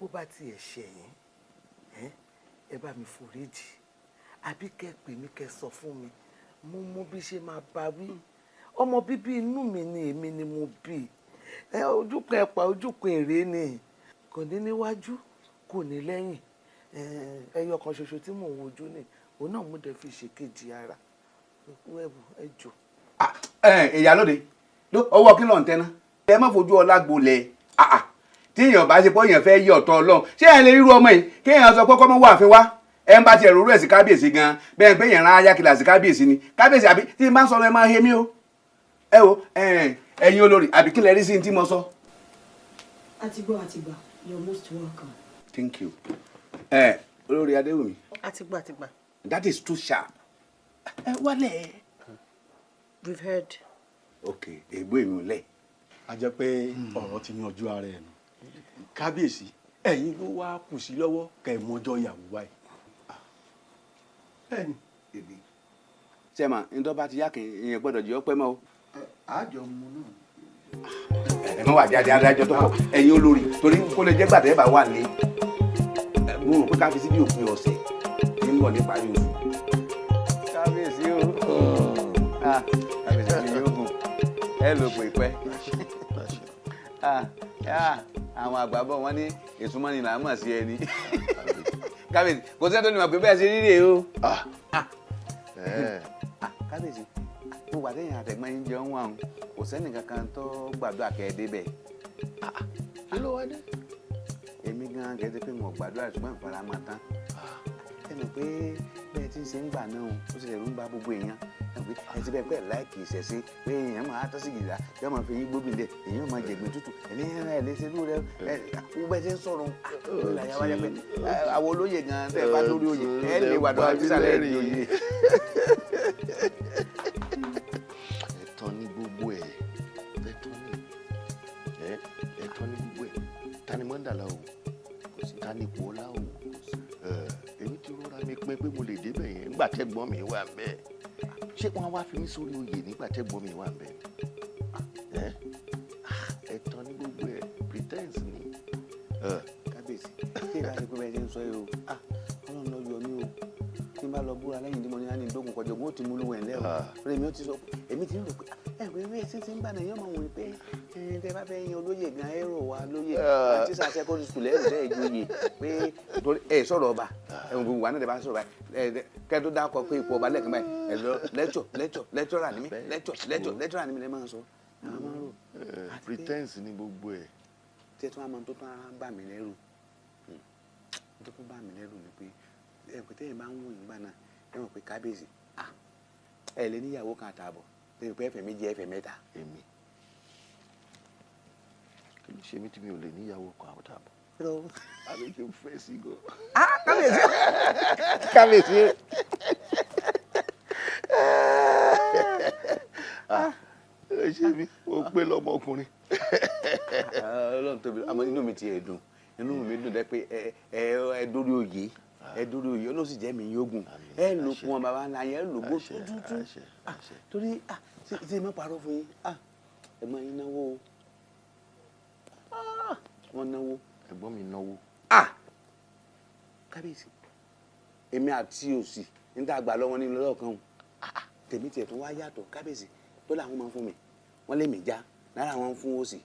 bó bá tiẹ̀ ṣe yín, ẹ bá mi foríjì, àbí kẹ́ pè mí, kẹ́ sọ fún mi, mo mọ bí ṣe máa bá wí. Ọmọ bíbí inú mi ni, èmi ni mo bí ẹ. Ojúkan ẹ̀pà, ojúkan èrè ni, kò ní níwájú, kò ní lẹ́yìn. Ẹyọ kan ṣoṣo tí mò ń wojú ni òun náà mú dẹ fi ṣèkejì ara ẹwù ẹ jò. Ìyálóde, ọwọ́ kí ló ń tẹ́ná? Ẹ má fojú ọlá gbolẹ̀. Tí èèyàn bá ṣe pé èèyàn fẹ́ yí ọ̀tọ̀ Ọlọ́run, ṣé ẹ lè ríru ọmọ yìí kí èèyàn sọ pé kọ́mọ wà fún wa? Ẹ ń bá tiẹ̀ rorú ẹ̀ sí kábíyèsí gan-an bẹ́ẹ̀ pé èèyàn rán ayákìlá sí kábíyèsí ni kábíyèsí. Àbí tí n bá ń sọ̀rọ̀, ẹ máa he mí o. Ẹ wo, ẹ̀yin olórí, àbí kí lẹ rí sí ní tí mo sọ? Àti gbọ́, àti gbà. You're most welcome. Thank you. Ẹ Olórí Adéwùmí. Àti gbà, àti gbà. That is too sharp. Ẹ wálẹ̀. We've heard. Ok, ègbó èmi ò lẹ̀. A jẹ́ pé ọ̀rọ̀ ti yanjú ara ẹ̀ nù. Kábíyèsí, ẹ̀yin ló wá kù sí lọ́wọ́ kẹ́ ẹ mọ́jọ́ ìyàwó báyìí. Bẹ́ẹ̀ni. Èmi sẹ́mà ntọ́ bá ti yá kí èèyàn gbọ́dọ̀ jẹ́ ọpẹ́ mọ́ o. Àjọ mu náà. Ẹ má wà jáde adájọ́ tó pọ̀. Ẹ̀yin olórí, torí kó lè jẹ́ gbàtẹ́ bá wà ní, mo rò pé ká fi sí bí òpin ọ̀sẹ̀ tí ń bọ̀ ní parí oṣù. Kábíyèsí o. Kábíyèsí mi yóò gùn, ẹ lò pé pẹ́. Àwọn àgbà bọ̀, wọ́n ní ìsúnmọ́ni là ń mọ̀ sí ẹni. Kábíyèsí, kò sẹ́ni tó ní mọ̀ pé bẹ́ẹ̀ ṣe rí rèé o. Kábíyèsí, gbogbo àtẹ̀yìn àtẹ̀gbọ́n yín jẹun wà ń kò sẹ́ni kankan tó gbàdúrà kẹ́ ẹ débẹ̀. Kí ló wá dé? Èmi gan kẹ́ ẹ ti pé mo gbàdúrà, ṣùgbọ́n ìfaramọ́ tán. Ẹ mọ̀ pé bẹ́ẹ̀ tí ń ṣe ń gbà náà, ó sì lè rú ń ba gbogbo èèyàn. Ẹ mọ̀ pé ẹ ti bẹ́ẹ̀ pẹ́ láìkì ìṣẹ̀ṣe pé èèyàn máa tọ́ sí gìlá, yóò máa fi yín gbóbi lẹ̀, èèyàn máa jẹ̀gbẹ́ tútù, ẹni ẹ̀ lè ṣe lóore ẹ wọ́n bẹ́ẹ̀ ṣe ń sọ̀rọ̀ ìlànà wáyé pé àwọn olóyè gan tẹ́ ẹ bá lórí oyè ẹ lè wà lọ́wọ́ àbísàlẹ̀ ẹ̀ di oyè. Ẹ̀tàn ní gbogbo ẹ̀, ẹ̀tàn ní ẹ̀, ẹ̀tàn ní gbogbo ẹ̀. Ta ni mọ́ndàlá o? Ta ni ipò ọlá o? Èmi ti rọra mi pin pé mo lè débẹ̀ yẹn nígbà tẹ́gbọ́n mi wà ńbẹ̀. Ṣé wọ́n á wá fi mí sórí oyè nígbà tẹ́gbọ́n mi wà ńbẹ̀? Ẹ̀tàn ní gbogbo ẹ̀, pretense ni. Kábíyèsí, tí ìbá ṣe pé bẹ́ẹ̀ ṣe ń sọ yìí o, Ọlọ́run ló yọ mí o. Tí n bá lọ búra lẹ́yìn tí mo ní á ní ìdókun kọjọ, ó ti mú olúwẹ̀ ńlẹ́ o. Rẹ̀ mi ó ti sọ, èmi ti ń rò pé ẹ pé bí ẹsẹ̀ ti ń bà náà yóò máa wọ̀nyí pé tẹ bá fẹ́ yan olóyè gan, ẹ rò wá lóyè àti sà secondary school ẹ rò tẹ́ ẹ joyè pé torí ẹ sọ̀rọ̀ ọba ẹ gbogbo wa náà tẹ bá sọ̀rọ̀ báyìí, ẹ kẹ́ tó dákọ̀ pé ipò ọba lẹ́ẹ̀kan báyìí, ẹ lọ lẹ́tọ̀ lẹ́tọ̀ lẹ́tọ̀rà ni mí, lẹ́tọ̀ lẹ́tọ̀ lẹ́tọ̀rà ni mí lẹ́ máa sọ. Àwọn máa ń rò. Pretense ni gbogbo ẹ̀. Tí ẹ tún wá máa tó tún ara bà mí lẹ́rù, tó tún bà mí lẹ́rù ni pé ẹ pé tẹ́yìn bá ń wò yín gbà náà, ẹ mọ̀ pé kábíyèsí ẹ lè níyàwó kan àtààbọ̀ tẹ́yìn pé ẹ̀fẹ̀ méjì, ẹ̀fẹ̀ mẹ́ta. Èmi, kí ló ṣe mí tí mi ò lè níyàwó kan àtààbọ̀? Àbí kí n fẹ́ sí gan. Kábíyèsí, kábíyèsí. Ẹ ṣe mi, mo pé lọmọkùnrin. Ọlọ́run tóbi, àmọ́ inú mi ti ẹ̀ dùn, inú mi dùn dẹ́ pé ẹ ẹ dórí oyè, ẹ dórí oyè, Ọlọ́run sì jẹ́ mi yógùn, ẹ lò kún wọn bàbá ńlá yẹn, ẹ lò gbó tútù, torí ṣe má parọ́ fún yín, ẹ̀gbọ́n yín náwó, wọ́n náwó. Ẹ̀gbọ́n mi náwó. Kábíyèsí, èmi àti òsì níta àgbà lọ́wọ́ ní lọ́lọ́kan o, tèmi tiẹ̀ tó wá yàtọ̀. Kábíyèsí, tó làwọn máa ń fún mi, wọ́n lé mi já náírà wọn fún òsì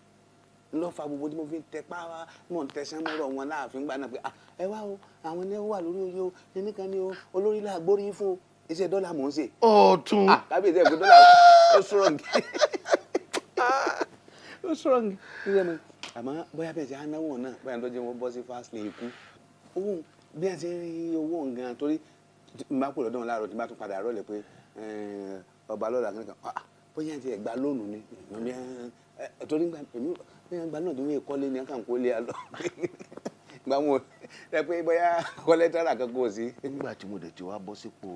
ńlọ fa gbogbo tí mo fi ń tẹ pa mọ̀ ń tẹsán mọ́rọ̀ wọn láàfin gbà náà pé ẹ wá o, àwọn ẹni wà lórí oyè o, ẹni kan ní o, olórí là gbórí fún o, iṣẹ́ dọ́là mò ń ṣe. Ọ̀tún. Kábíyèsí, ẹ̀ pé dọ́là ó strong, ó strong. Àmọ́ bóyá bẹ́ẹ̀ ṣe á náwó náà, bóyá tó jẹ́ wọn bọ́ sí fast lane ikú owó bí a ṣe ń rí owó nǹkan, torí n bá kú lọ́dọ̀ wọn láàárọ̀, tí n bá tún padà rọ́ọ̀lẹ̀ pé ọba lọ́la kankan, bóyá ti ẹ̀ gba lóònù ni, torí èmi bóyá gba lóònù tí wọ́n kọ́lé ní kàn kó lé a lọ gba wọn ẹ pé bóyá kọ́lẹ́tàrà kan kò sí. Nígbà tí mo dẹ̀ ti wá bọ́ sípò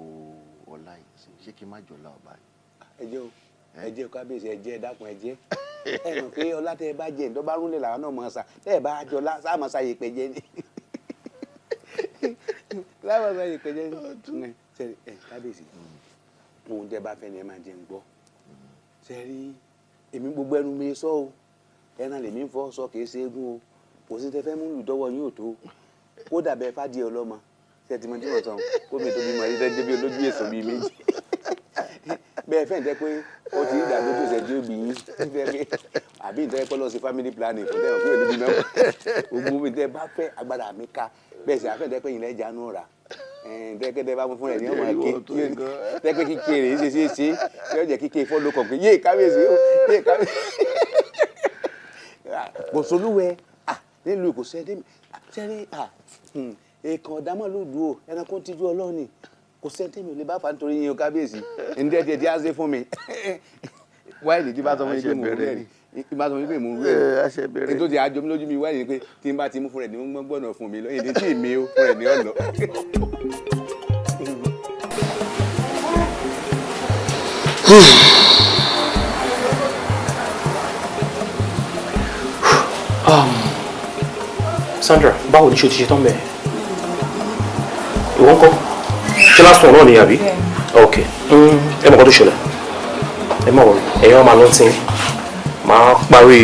ọlá yìí, ṣé kí n má jọlá ọba yìí? Ẹ jẹ́ o, ẹ jẹ́ o kábíyèsí, ẹ jẹ́, ẹ dákun, ẹ jẹ́. Ẹ mọ̀ pé ọlá tẹ́ ẹ bá jẹ ìdọ́bá rúlẹ̀ làwọn náà mọ̀ ọ́n sà, tẹ́ ẹ bá jọlá sáà mọ̀ sáyè pẹ̀ jẹ ni, láwọn sáyè pẹ̀ jẹ ni. Ẹ kábíyèsí, ohun tẹ́ bá fẹ́ ni ẹ máa jẹ ń gbọ́. Sẹ́rí, èmi gbogbo ẹnu mi sọ o, ẹran lèmi ń fọ́ sọ, kìí ṣe eégún o. Kò sí tẹ́ fẹ́ mú lùdọ́wọ́ yín ò tó, kódà bẹ́ẹ̀ fàdí ọlọ́mọ ṣe ti mọ tí wọ́n sọ kó mi tó bímọ yìí tẹ́ débi olójú èso bíi méjì bẹ́ẹ̀ fẹ́ jẹ́ pé ó ti ń dàgbé tó ṣẹ́jú òbí yín, àbí ìtọ́ ẹ̀kọ́ lọ sí family planning fún tẹ́wọ̀n fún òní mẹ́wọ̀n. Gbogbo mi tẹ́ bá fẹ́, agbára mi ká bẹ́ẹ̀ sì àfẹ́ tẹ́ pé ìlẹ̀ ìjà nù rà tẹ́kẹ́ bá mú fún rẹ̀ ní ọmọ ké tẹ́kẹ́ kíkẹ́ rẹ̀ ṣe ṣe ṣe yóò jẹ́ kíkẹ́ fọ́lọ́ kàn pé yé kábíyèsí ó yé kábíyèsí kò solúwẹ̀ nílùú kò sẹ́dí sẹ́rí èèkàn ọ̀dàmọ̀ ló dùn ó, ẹranko ń tijú Ọlọ́run ni, kò sẹ́ńtẹ́ mi ò lè bá fa nítorí yín o. Kábíyèsí, ǹdẹ́ tiẹ̀ tí a ṣe fún mi wáìlì tí bá sọ fún mi pé mò ń rẹ̀ ní tí bá sọ fún mi pé mò ń rẹ̀ ní tó ti àjọ mi lójú mi wáìlì ni pé tí n bá ti mú fún rẹ̀ ní wọ́n gbọ́dọ̀ fún mi lọ́yìn tí mi ó fún rẹ̀ ní ọ̀nà. Sandra, báwo ni ṣe o ti ṣe tán bẹ́ẹ̀? Ìwọ ńkọ́? Ṣé last one náà ni àbí? Ok, ẹ mọ̀ kọ́ tó ṣẹlẹ̀. Ẹ má worry, ẹ̀yin máa lọ tí máa parí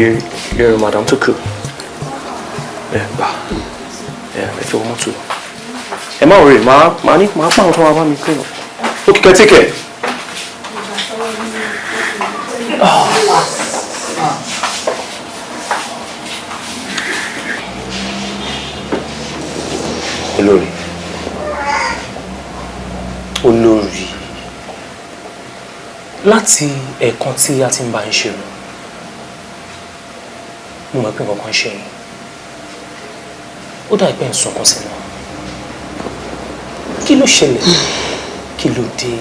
irun madam tó kù. Ẹ gbà, ẹ fi wọ́n mọ́tò. Ẹ má worry, máa ní máa pa àwọn tó máa bá mi kúrò. Ok, kẹ́ take care. Olórí, olórí, láti ẹ̀ẹ̀kan tí a ti ń bá ń ṣe rò, mo mọ̀ pé nǹkan kan ṣe yín. Ó dà pé ń sunkún sí náà. Kí ló ṣẹlẹ̀? Kí ló dé?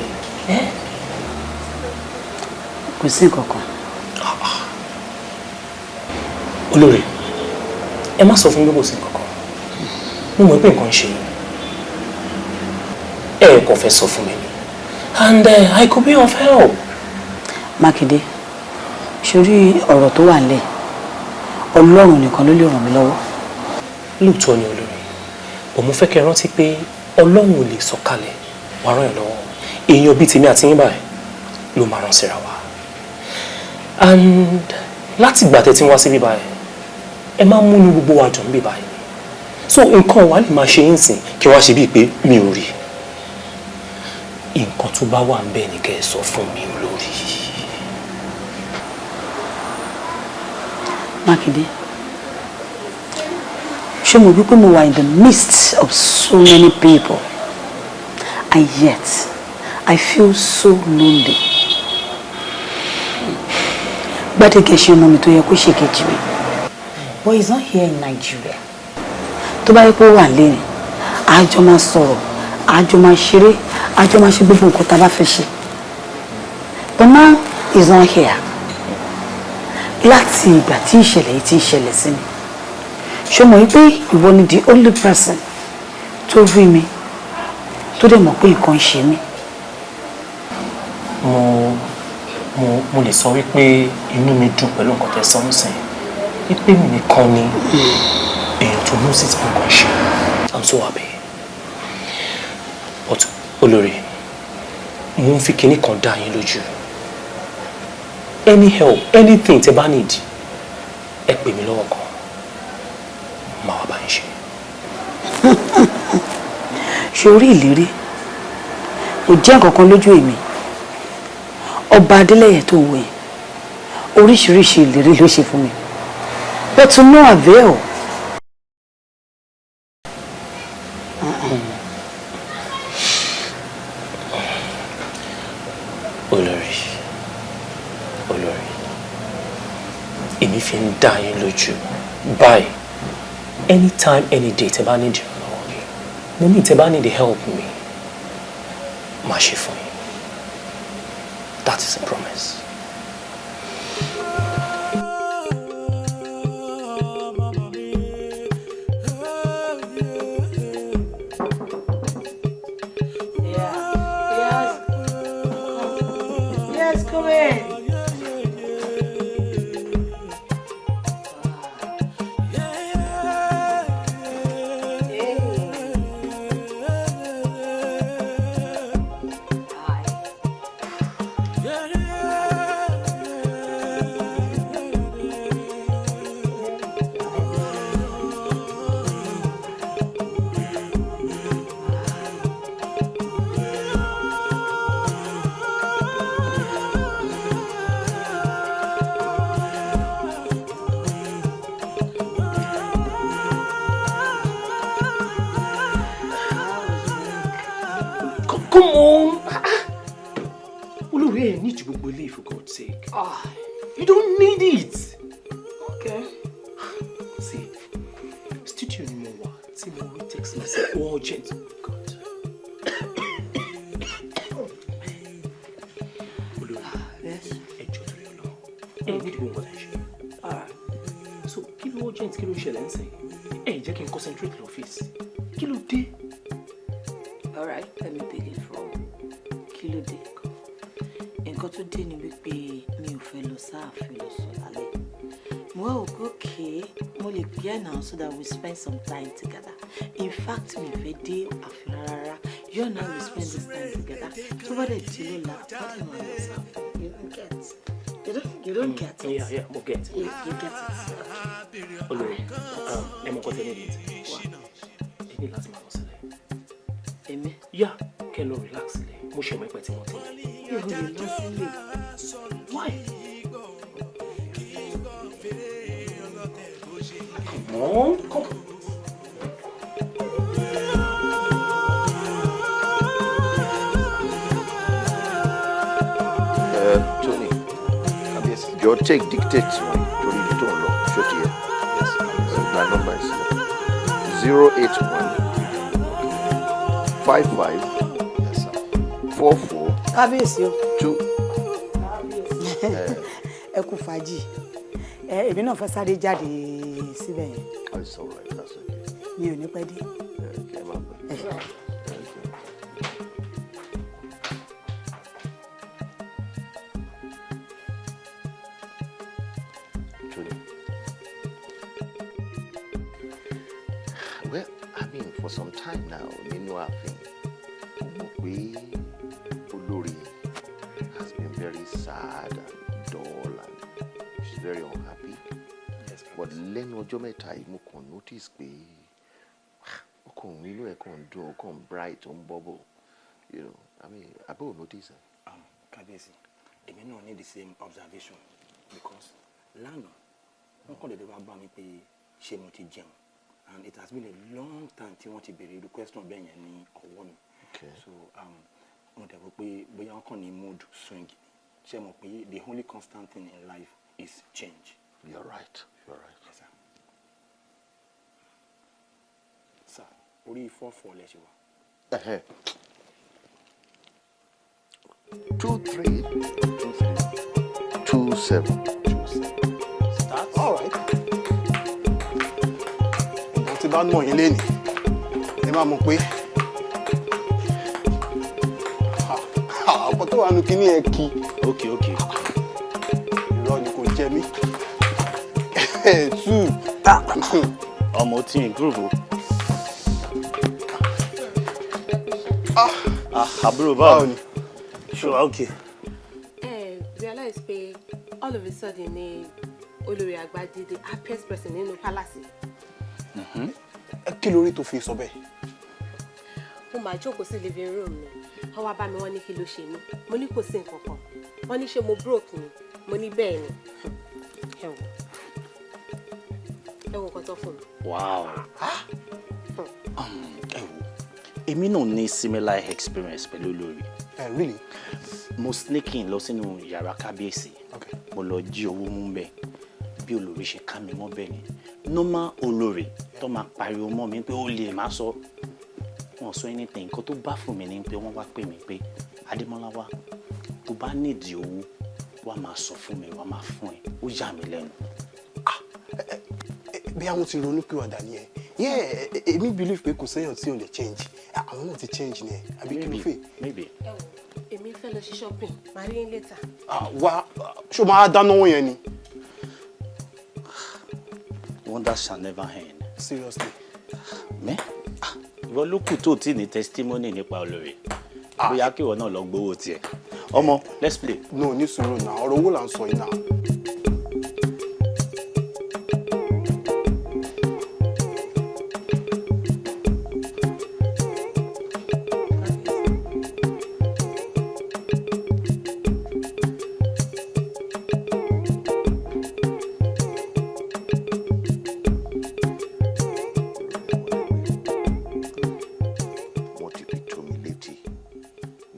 Kò sí nǹkan kan. Olórí, ẹ má sọ fún mi pé kò sí nǹkan kan. Mo mọ̀ pé nǹkan ń ṣe yín. Ẹ kò fẹ́ sọ fún mi ni. And I could be of help. Mákindé, sórí ọ̀rọ̀ tó wà nílẹ̀, Ọlọ́run nìkan ló lè ràn mí lọ́wọ́. Lóòótọ́ ni olórí, bọ̀ mo fẹ́ kẹ́ ẹ rántí pé Ọlọ́run ò lè sọ̀kalẹ̀ wá ràn yín lọ́wọ́. Èèyàn bíi tèmi àti yín báyìí ló máa ràn síra wa. And láti ìgbà tẹ́ tí ń wá síbí báyìí, ẹ máa ń múnú gbogbo wa dùn bí báyìí. So nǹkan wa lè máa ṣe yín sìn kí wọ́n ṣe bíi pé mi ò rí. Nǹkan tó bá wà ń bẹ́ẹ̀ ni kẹ́ ẹ sọ fún mi, olórí. Mákindé, ṣé mo wí pé mo wà in the midst of so many people and yet I feel so lonely. Gbádégẹṣin ọmọ mi tó yẹ kó ṣe kejì mi, but he's not here in Nigeria. Tó bá yẹ kó wà lẹ́yìn, àjọ máa sọ̀rọ̀, àjọ máa ṣeré, àjọ máa ṣe gbogbo nǹkan tá a bá fẹ́ ṣe, but now he's not here. Láti ìgbà tí ìṣẹ̀lẹ̀ yìí ti ń ṣẹlẹ̀ sí mi, ṣé o mọ̀ wípé ìwọ ni the only person tó rí mi, tó dẹ̀ mọ̀ pé nǹkan ń ṣe mí? Mo lè sọ wípé inú mi dùn pẹ̀lú nǹkan tẹ́ sọ ń sìn, wípé mi nìkan ni èèyàn tó mú sí tí nǹkan ṣe. I'm so happy. But olórí, mo ń fi kinní kan dá yín lójú. Any help, anything tẹ́ bá need, ẹ pè mí lọ́wọ́ kan, màá wá bá yín ṣe. Ṣe orí ìlérí kò jẹ́ nǹkan kan lójú èmi. Ọba Adélẹ́yẹ tó wò yẹn, oríṣiríṣi ìlérí ló ṣe fún mi, but to no avail. Olórí, olórí, èmi fi ń dá yín lójú báyìí, anytime, any day tẹ́ bá need ìrànlọ́wọ́ mi, mo ní tẹ́ bá need help mi, máa ṣe fún yín. That is a promise. Yes. Yes, come in. Come on! Olórí, ẹ need gbogbo eléyìí, for God's sake. You don't need it. Okay. See, studio ni mo wà tí mo rí text message urgent. God. Olórí, ẹ jọ̀ọ́, torí Ọlọ́run. Ẹ need gbogbo nǹkan tẹ́ ń ṣe. So kí ló urgent, kí ló ṣẹlẹ̀ ń sìn? Ẹ jẹ́ kí n concentrate lọ́fíìsì. Kí ló dé? All right, let me take it from kí ló dé. Nǹkan tó dé ni wípé mi ò fẹ́ lọ sáàfin lọ sùn lálẹ́. Mo wá wò pé okay, mo lè pè ẹ́ now so that we spend some time together. In fact, mi ò fẹ́ dé ààfin rárá. You and I will spend this time together. Tó bá dẹ̀ di lọ́la, wọ́n dẹ̀ máa lọ sáàfin. You don't get. You don't get it. Yeah, mo get. You get it. Okay. Olórí, ẹ mọ nǹkan tẹ́ ní ìdí. Ẹ ní láti máa lọ sílẹ̀. Èmi? Yeah, kẹ́ lọ relax sílẹ̀. Mo ṣe ọmọ ẹ̀pẹ̀ tí wọ́n ti. Mi ò lè lọ sílé. Why? Come on, come. Jọ, take dictate wọn torí ibi tó ń lọ, ṣó ti yẹ? Gba nọ́mbà ẹ̀ sílẹ̀: 081 55 44 Kábíyèsí o. 2. Ẹ kú fàájì ẹ. Èmi náà fẹ́ sáré jáde síbẹ̀ yẹn. Oh, it's all right, that's okay. Mi ò ní pẹ́ dé. Okay, má pẹ́. Okay. Truly. Well, I mean, for some time now, nínú ààfin, mo mọ̀ pé olórí has been very sad and dull and she's very unhappy. But lẹ́nu ọjọ́ mẹ́ta yìí, mo kàn notice pé ọkàn inú ẹ̀ kàn ń dùn, ó kàn bright, ó ń bubble. I mean, àbí o notice ẹ̀? Kábíyèsí, èmi náà ní the same observation because lánàá, wọ́n kàn dédé wá bá mi pé ṣé mo ti jẹun, and it has been a long time tí wọ́n ti béèrè irú question bẹ́ẹ̀ yẹn ní ọwọ́ mi. So mo dẹ̀ wò pé bóyá wọ́n kàn ní mood swing ni. Ṣé mo pé the only constant thing in life is change. You're right. You're right. Yes, sir. Sir, orí 44 lẹ ṣe wà. Ẹ̀hẹ́n. 23 23 27. All right. Nǹkan tí bá nà yín lénìí, ẹ máa mọ̀ pé ọ̀pọ̀ tó wà nù kíní ẹ kí. Ok. Irọ́ ni, kò jẹ mí. Two. Ọmọ tí improve o. Ah, àbúrò, báwo ni? Ṣé wàá okay? Ẹ realize pé all of a sudden ni olórí àgbà di the happiest person nínú palace. Kí lórí tó fi sọ bẹ́ẹ̀? Mo máa jókòó sí living room mi, wọ́n wá bá mi, wọ́n ní kí ló ṣe mí. Mo ní kò sí nǹkan kan. Wọ́n ní ṣé mo broke ni? Mo ní bẹ́ẹ̀ ni. Ẹ wò, ẹ wò nǹkan tó fún mi. Wow. Ẹ wo, èmi náà ní similar experience pẹ̀lú olórí. Really? Mo sneak in lọ sínú yàrá kábíyèsí. Mo lọ jí owó mú bẹ́ẹ̀. Bí olórí ṣe ká mi mọ́ bẹ́ẹ̀ ni. Normal olórí tó máa pariwo mọ́ mi pé ó lè má sọ. Wọ́n sọ anything. Nǹkan tó bá fún mi ni pé wọ́n wá pè mí pé, "Adémọ́lá, wá, tó bá nídìí owó, wá máa sọ fún mi, wá máa fún ẹ." Ó yà mí lẹ́nu. Bí àwọn ti ronú pìwàdà nìyẹn. Yeah, èmi believe pé kò séèyàn tí ò lè change. Àwọn náà ti change nìyẹn. Àbí kí ló fè? Maybe. Ẹ wò, èmi fẹ́ lọ ṣe shopping, màá rí yín later. Ah, wá, ṣó máa dáná owó yẹn ni? Wonder shall never end. Seriously. Mẹ́, ìwọ ló kù tó tí ní testimony nípa olórí. Bóyá kí ìwọ náà lọ gbowó tiẹ̀. Ọmọ, let's play. No, ní sùúrù náà, ọ̀rọ̀ owó là ń sọ yìí náà. Wọ́n ti fi tó mi létí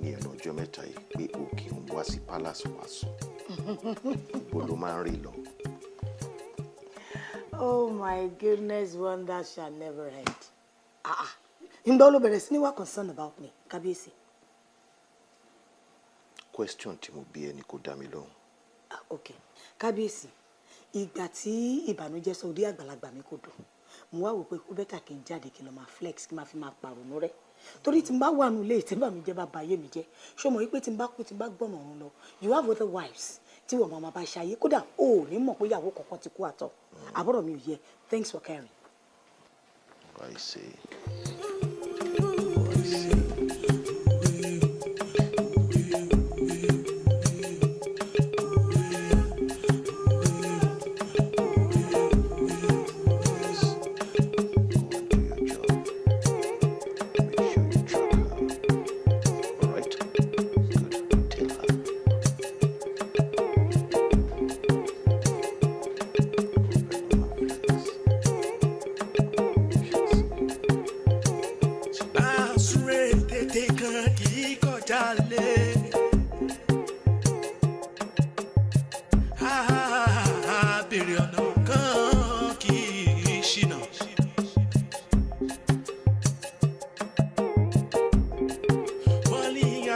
ní ẹnu ọjọ́ mẹ́ta yìí pé o kì í wá sí palace wá sùn. Bó ló máa ń rí lọ? Oh my goodness, wonder shall never end. Ah ah. Ìgbà wo ló bẹ̀rẹ̀ sí ní wá concern about me, kábíyèsí? Question tí mo bí ẹni kò dá mi lóhùn. Ah, ok. Kábíyèsí, ìgbà tí ìbànújẹ́ sọ orí àgbàlagbà mi kò dùn, mo wá wò pé ó better kí n jáde, kí n lọ máa flex, kí n máa fi máa pàrònú rẹ́. Torí tí n bá wà nù ilé, tí ìbànújẹ́ bá ba ayé mi jẹ́, ṣé o mọ̀ wípé tí n bá kú, tí n bá gbọ̀nà ọ̀run lọ, you have other wives tí wọ́n máa bá ṣayé, kódà o ò ní mọ̀ pé ìyàwó kankan ti kú àtọ̀. Àbúrò mi ò yẹ. Thanks for caring. I see. I see. Go and do your job. Make sure you track her. All right? Good. Tell her. Àsúré tètè kan kì í kọjá lé.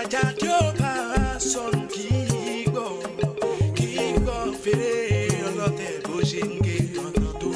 Ajá tí ó bá sọnù kì í gbọ́, kì í gbọ́ fèrè ọlọ́tẹ̀ bó ṣe ń ké tọ̀tọ̀ tó.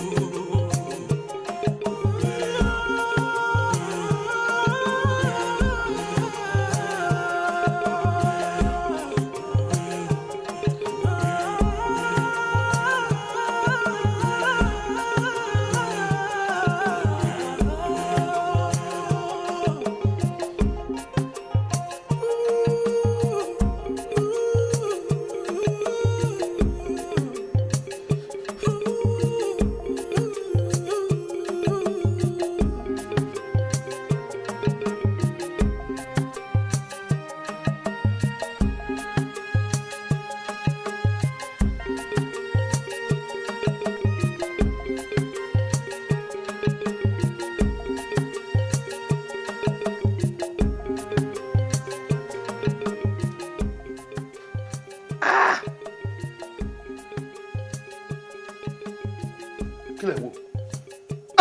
Kí lẹ̀ ń wò?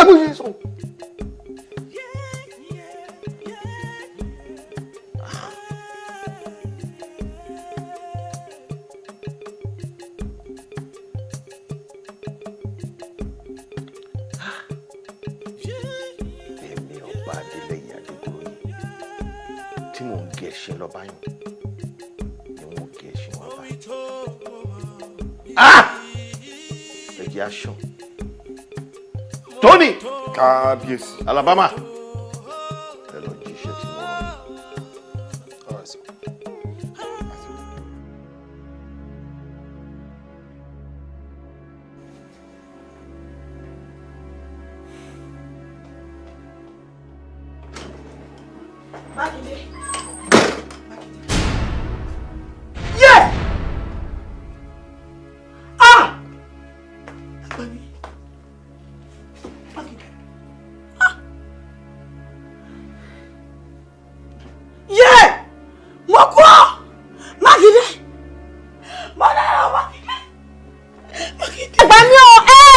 Ẹ bó ṣe sọ. Èmi ọba Adélẹ́yẹ Adégoróyè tí mò ń gé ẹṣin lọ́ba yàn ni wọ́n gé ẹṣin wá bá. Ah! Ẹ̀jẹ̀ aṣọ. Tony! Kábíyèsí. Alabama. Ẹ lọ jíṣẹ́ tí mo rán yín. Mákindé. Yé! Ah! Gbà mí. Mákindé. Ah! Yé! Mo kú ọ́! Mákindé! Mo dára Mákindé! Mákindé! Gbà mí o, ẹ!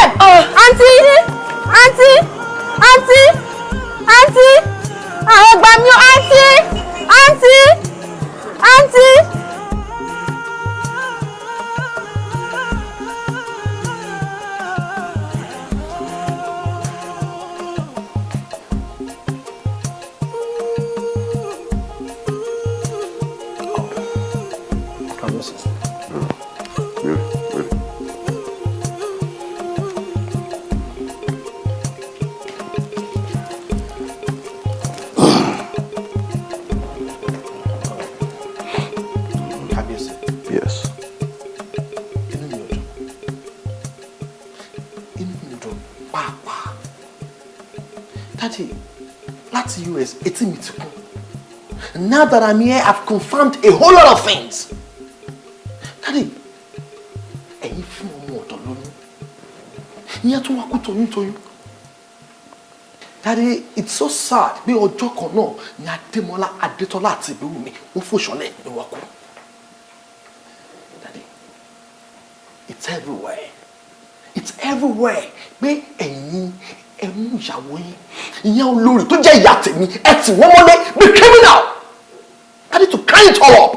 Àǹtí! Àǹtí! Àǹtí! Àǹtí! Àwọn gbà mí o, àǹtí! Àǹtí! Àǹtí! Kábíyèsí. Kábíyèsí. Yes. Inú mi ò dùn. Inú mi ò dùn pàápàá. Daddy, láti US, etí mi ti kún. Now that I'm here, I've confirmed a whole lot of things. Daddy, ẹ̀yin fún ọmọ ọ̀dọ̀ lóyún. Ìyẹn tó wá kú toyúntoyún. Daddy, it's so sad pé ọjọ́ kan náà ni Adémọ́lá, Adétọ́lá àti Ìbíwùmí wọ́n fò ṣọlẹ̀ ni wọ́n kú. Daddy, it's everywhere. It's everywhere pé ẹ̀yin ẹ mú ìyàwó yín, ìyẹn olórí tó jẹ́ ìyá tèmi, ẹ tì wọ́n mọ́lé bí criminal. Daddy, to carry it all up.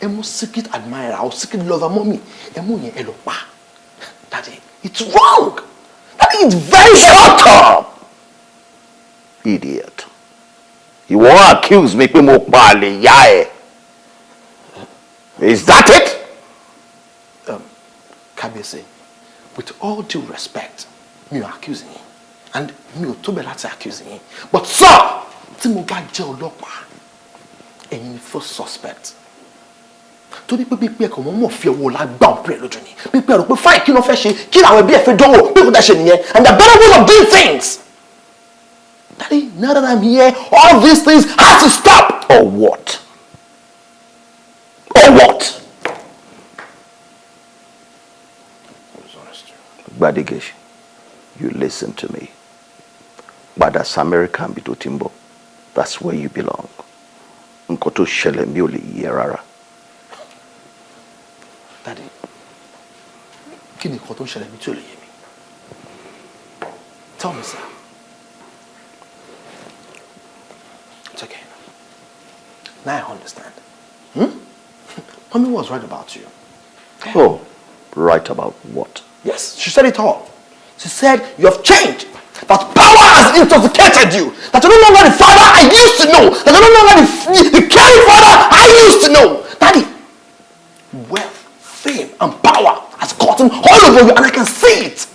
Ẹ mú secret admirer or secret lover mọ́mì, ẹ mú yẹn ẹ lọ pa. Daddy, it's wrong. Daddy, it's very Shut up! Idiot. Ìwọ accuse mi pé mo pa àlè ìyá ẹ. Is that it? Kábíyèsí, with all due respect, mi ò accuse yín and mi ò tó bẹ́ẹ̀ láti accuse yín, but sir, tí mo bá jẹ́ ọlọ́pàá, ẹ̀yin ni first suspect. Torí pé pípẹ́ ẹ̀kọ́ wọn mọ̀ fi ọwọ́ ọ̀la gbá òkú ẹ̀ lójú ni, pípẹ́ rò pé fáì kí ló fẹ́ ṣe, kí làwọn ẹbí ẹ̀ fẹ́ dánwò, bí kò dá ṣe nìyẹn, and there are better ways of doing things. Daddy, now that I'm here, all these things have to stop. Or what? Or what? Gbadegeshi, you listen to me. Padà sí Amẹ́ríkà níbi tó ti ń bọ̀. That's where you belong. Nǹkan tó ṣẹlẹ̀ mi ò lè yé ẹ rárá. Daddy, kí ni nǹkan tó ń ṣẹlẹ̀ mi tí ò lè yé mi? Tell me, sir. It's okay. Now I understand. Hmm? Mommy was right about you. Oh, right about what? Yes, she said it all. She said you have changed. That power has intoxicated you. That you're no longer the father I used to know. That you're no longer the caring father I used to know. Daddy, wealth, fame, and power has gotten all over you, and I can see it.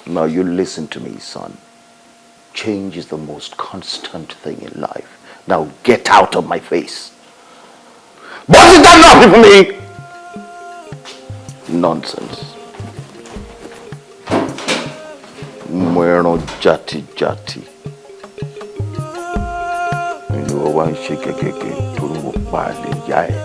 Now you listen to me, son. Change is the most constant thing in life. Now get out of my face. What is that not for me? Nonsense. Mo ẹran játijàti. Inú ọ wá ń ṣe kẹ̀kẹ́kẹ́ torí mo pa àlè ìyá ẹ̀.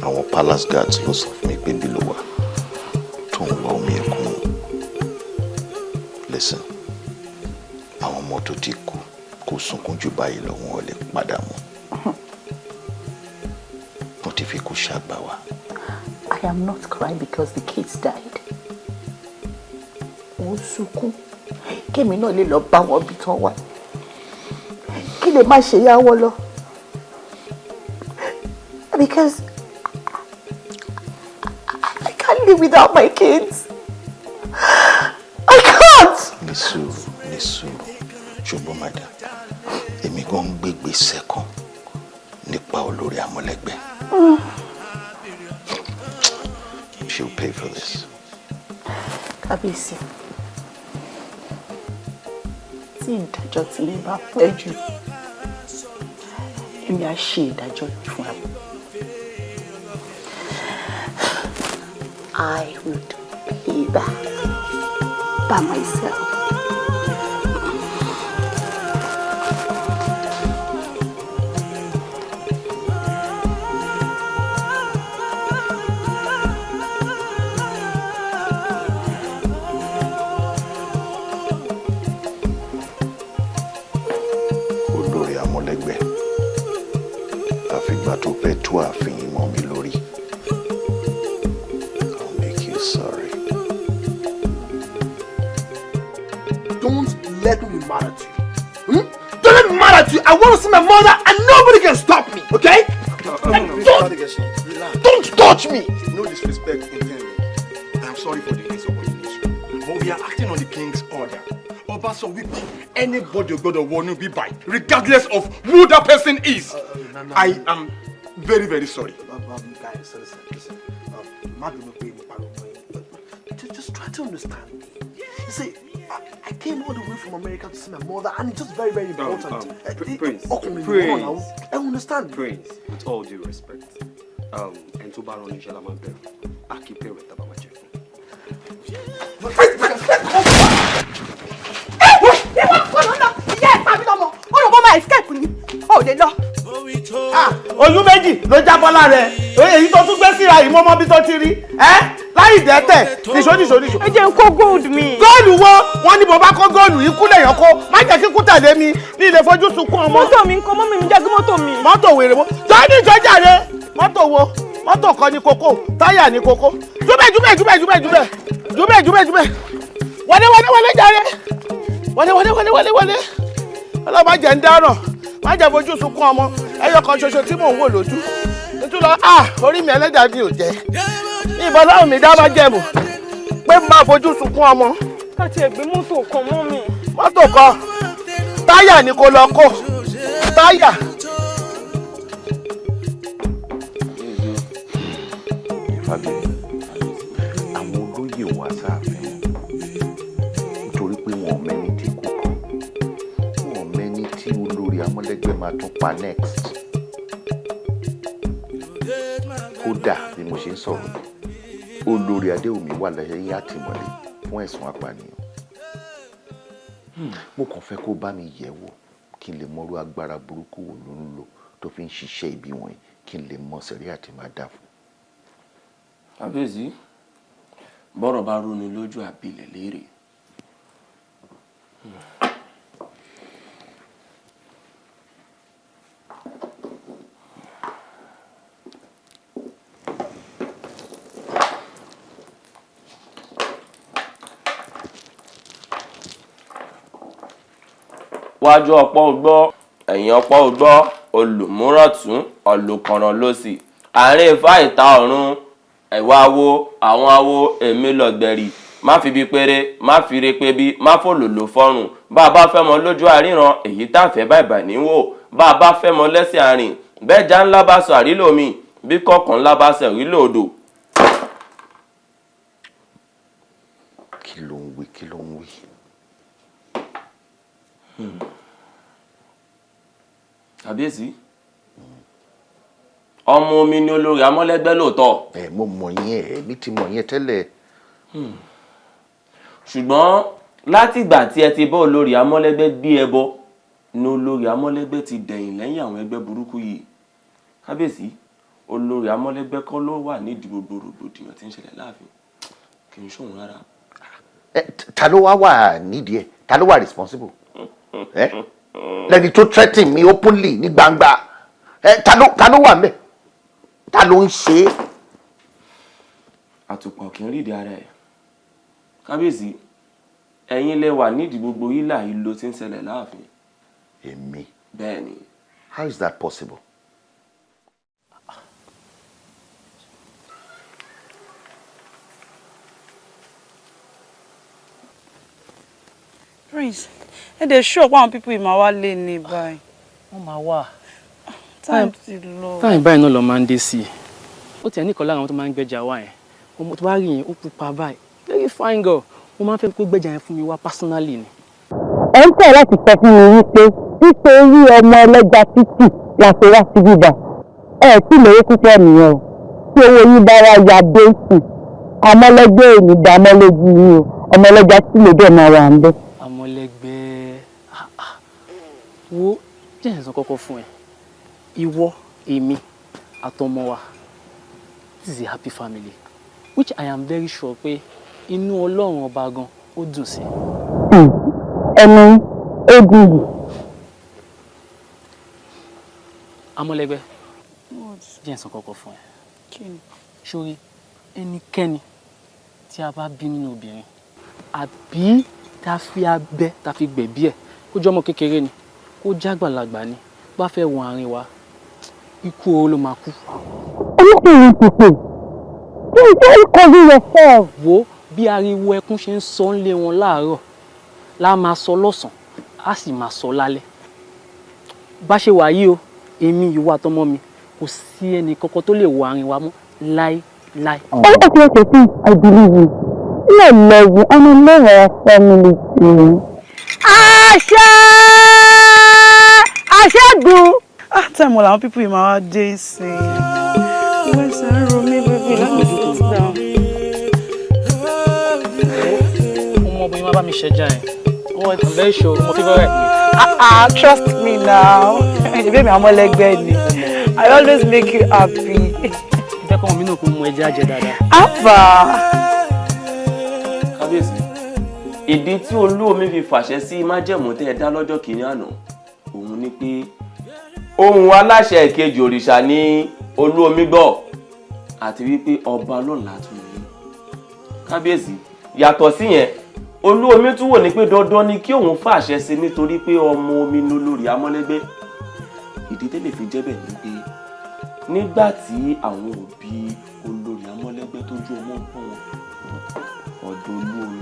Àwọn palace guards ló sọ fún mi pé bí ló wà tó ń wá omi ẹkún mu. Listen, àwọn ọmọ tó ti kú kò sunkún jù báyìí lọ, wọn ò lè padà mọ́. Wọ́n ti fi kú ṣàgbà wá. I am not crying because the kids died. Mo ń sunkún kémi náà lè lọ bá wọn bí tán wà. Kí lè má ṣe yá wọn lọ. Because I can't live without my kids. I can't. Ní sùúrù, ní sùúrù, ṣùgbọ́n madam, èmi gan ń gbégbèsè kan nípa olórí amọ̀lẹ́gbẹ́. She'll pay for this. Kábíyèsí, tí ìdájọ́ tí mi bá pẹ́ jù, èmi á ṣe ìdájọ́ yìí fúnra mi. I would pay back by myself. Olórí amọ̀lẹ́gbẹ́, àfìgbà tó fẹ́ tú ààfin yìí mọ́ mi lórí. I'll make you sorry. Don't let me be mad at you. Hmm? Don't let me be mad at you. I want to see my mother and nobody can stop me, okay? And don't touch me. No disrespect intended. I am sorry for the insubordination. But we are acting on the king's order. Ọba sọ wípé anybody ò gbọdọ̀ wọnú bí báyìí, regardless of who that person is. I am very, very sorry. Guys, listen, listen. Má bínú pé mo pariwo mọ́ yín. Just try to understand me. You see, I came all the way from America to see my mother, and it's just very, very important. Prince, Ọkùnrin ni Prince. wọ́n náà. I understand. Prince, with all due respect, ẹni tó bá rán níṣẹ́ la máa ń bẹ̀rù, a kì í bẹ̀rù ẹ̀ tá bá máa jẹ fún. Ìwọ kò lọ lọ, ìyá ẹ̀ pa mí lọ́mọ, ó rò bó máa escape ni, ó lè lọ. Oyún méjì ló jábọ́ lára ẹ̀, èyí tó tún gbé síra yìí mọ́mọ́ bí tó ti rí ẹ́ láì dẹ́tẹ̀. Nìṣó, nìṣó, nìṣó. Ẹ jẹ́ n kó gold mi. Góòlù wo? Wọ́n ní bó bá kó góòlù, ikú lèèyàn kó. Má jẹ́ kíkú tẹ̀lé mi ní ilé fojú sunkún ọmọ. Mọ́tò mi ń kọ́, mọ́mí mi jẹ́ kí mọ́tò mi. Mọ́tò wèrè wo? Jọ́ní ìjọ́jà rẹ. Mọ́tò wo? Mọ́tò kan ní kókó, táyà ní kókó. Júbẹ̀, júbẹ̀, júbẹ̀, júbẹ̀, júbẹ̀, júbẹ̀, júbẹ̀, júbẹ̀. Wọlé, wọlé, wọlé jàre. Wọlé, wọlé, wọlé, wọlé, wọlé. Ọlọ́mọ jẹ́ ń dáràn, má jẹ́ fojú sunkún ọmọ. Ẹyọ kan ṣoṣo tí mò ń wò lójú ojú lọ. Ah, orí mi, ẹlẹ́dàá mi ò jẹ́ ìbọn láwọn mi dá má jẹ̀mú pé má fojú sunkún ọmọ. Ká tiẹ̀ gbé mọ́tò kan mọ́ mi. Mọ́tò kan, táyà ni kò lọ kó táyà. Fábíyì, àwọn olóyè wá sáàfin nítorí pé wọn ò mẹ́ni tí kò kàn, wọn ò mẹ́ni tí olórí Amọ́lẹ́gbẹ́ máa tún pa next? Kódà bí mo ṣe ń sọ̀rọ̀, olórí Adéwùmí wà lẹ́yìn àtìmọ́lé fún ẹ̀sùn apànìyàn. Mo kàn fẹ́ kó bá mi yẹ̀ wò kí n lè mọrú agbára burúkú wo ló ń lò tó fi ń ṣiṣẹ́ ibi wọ̀nyí, kí n lè mọ sẹ̀ríà tí máa dà fún. Kábíyèsí, bọ́rọ̀ bá rúni lójú, àbílẹ̀ léèrè. Wájú ọ̀pọ̀ ògbọ́, ẹ̀yìn ọ̀pọ̀ ògbọ́, olùmúrọ̀tún olùkànràn lọ́sì, àárín Ifá ìta ọ̀run, ẹ̀wà awo, àwọn awo, èmi lọ̀gbẹ̀rì. Má fi bí péré, má fi re pé bí, má fòlòlò fọrùn. Bá a bá fẹ́ mọ lójú àríran, èyí tá a fẹ́ báyìí ní wò. Bá a bá fẹ́ mọ lẹ́sẹ̀ àrìn, bẹ́ẹ̀ já ńlá bá sọ àrílò mi, bí kọ̀ọ̀kan ńlá bá sọ àrílò odò. Kí ló ń wí? Kí ló ń wí? Kàbíyèsí, ọmọ omi ni olórí Amọ́lẹ́gbẹ́ lóòótọ́. Ẹ, mo mọ̀ yẹn, èmi ti mọ̀ yẹn tẹ́lẹ̀. Ṣùgbọ́n látìgbà tí ẹ ti bá olórí Amọ́lẹ́gbẹ́ gbé ẹbọ ni olórí Amọ́lẹ́gbẹ́ ti dẹ̀yìn lẹ́yìn àwọn ẹgbẹ́ burúkú yìí. Kábíyèsí, olórí Amọ́lẹ́gbẹ́ kọ́ ló wà nídìí gbogbo rògbòdìyàn tí ń ṣẹlẹ̀ láàfin, kì í ṣòun rárá. Ẹ, ta ló wá wà nídìí ẹ? Ta ló wà responsible? Ẹ, lẹni tó threaten mi openly ní gbangba, ẹ, ta ló wà ńbẹ̀? Ta ló ń ṣe é? Àtùpọ̀ kì í rídìí ara ẹ̀. Kábíyèsí, ẹ̀yin lẹ wà nídìí gbogbo hílà ìlò tí ń ṣẹlẹ̀ láàfin. Èmi? Bẹ́ẹ̀ ni. How is that possible? Prince, ẹ dẹ̀ sure pé àwọn people yìí máa wá lé ní báyìí? Wọ́n máa wà. Time ti lọ. Time báyìí náà lọ máa ń dé sí i. Ó tiẹ̀ ní ìkan lára àwọn tó máa ń gbẹ́jà wá yẹn. Ọmọ tó bá rí yẹn, ó pupa báyìí. Very fine girl. Mo máa ń fẹ́ kó gbẹ́jà yẹn fún mi wá personally ni. Ẹ ń tẹ̀ láti sọ fún mi wípé nítorí ọmọ ẹlẹ́ja títì la ṣe wá sí bíbá ẹ tí lówó púpọ̀ nìyẹn o. Tí owó yín bá wá ya déètì, ọmọlẹ́gbẹ́ ò ní dá mọ́lẹ́jì yín o. Ọmọ ẹlẹ́ja tí lè dẹ̀ máa wà ń bẹ́. Àmọ̀lẹ́gbẹ́, ah, ah. Wo, jẹ́ ǹ sọ kọ́kọ́ fún ẹ. Ìwọ, èmi, àtọmọ wa. This is a happy family, which I am very sure pé inú Ọlọ́run ọba gan ó dùn sí. Ẹnu ó dùn yìí. Amọ̀lẹ́gbẹ́, jẹ́ ǹ sọ kọ́kọ́ fún ẹ. Sórí ẹnikẹ́ni tí a bá bí nínú obìnrin àbí tá a fi abẹ tá a fi gbẹ̀bí ẹ̀, kó jẹ́ ọmọ kékeré ni, kó jágbàlagbà ni, bá fẹ́ wọ àárín wa, ikú oró ló máa kú. Olókùnrin pèpè, please don't cover yourself. Wo bí ariwo ẹkún ṣe ń sọ ń lé wọn láàárọ̀ la máa sọ lọ́sàn-án, á sì máa sọ lálẹ́. Bá ṣe wà yìí o, èmi, ìwọ àtọmọ mi, kò sí ẹnì kankan tó lè wọ àárín wa mọ́ láéláé. Oh, okay, please, I believe you. I love you and I love our family too. Àṣẹ, àṣẹ́gun. Ah, time wo làwọn people yìí máa wá dé sí i? Wẹ́sẹ̀ ń ro mí, baby, let me sit down. Ọmọ obìnrin máa bá mi ṣẹja ẹ̀. Oh, I'm very sure mo favourite mi. Ah ah, trust me now. Ìbí mi àmọ́lẹ́gbẹ́ ni. I always make you happy. Jẹ́ kọ́ ọmọ mi náà kó mú ẹja jẹ dáadáa. Abba. Kábíyèsí, ìdí tí olúomi fi fàṣẹ sí májẹ̀mú tẹ́ ẹ dá lọ́jọ́ kìíní àná òun ni pé ohun aláṣẹ ìkejì òrìṣà ní olúomi gbọ́, àti wípé ọba lọ́la tún ní. Kábíyèsí, yàtọ̀ síyẹn, olúomi tún wò ní pé dandan ni kí òun fàṣẹ sí nítorí pé ọmọ omi ní olórí Amọ́lẹ́gbẹ́. Ìdí tẹ́lẹ̀ fi jẹ́ bẹ́ẹ̀ ni pé nígbà tí àwọn òbí olórí Amọ́lẹ́gbẹ́ tó ju ọmọ ń pọ́n wọn, ọ̀dọ̀ olúomi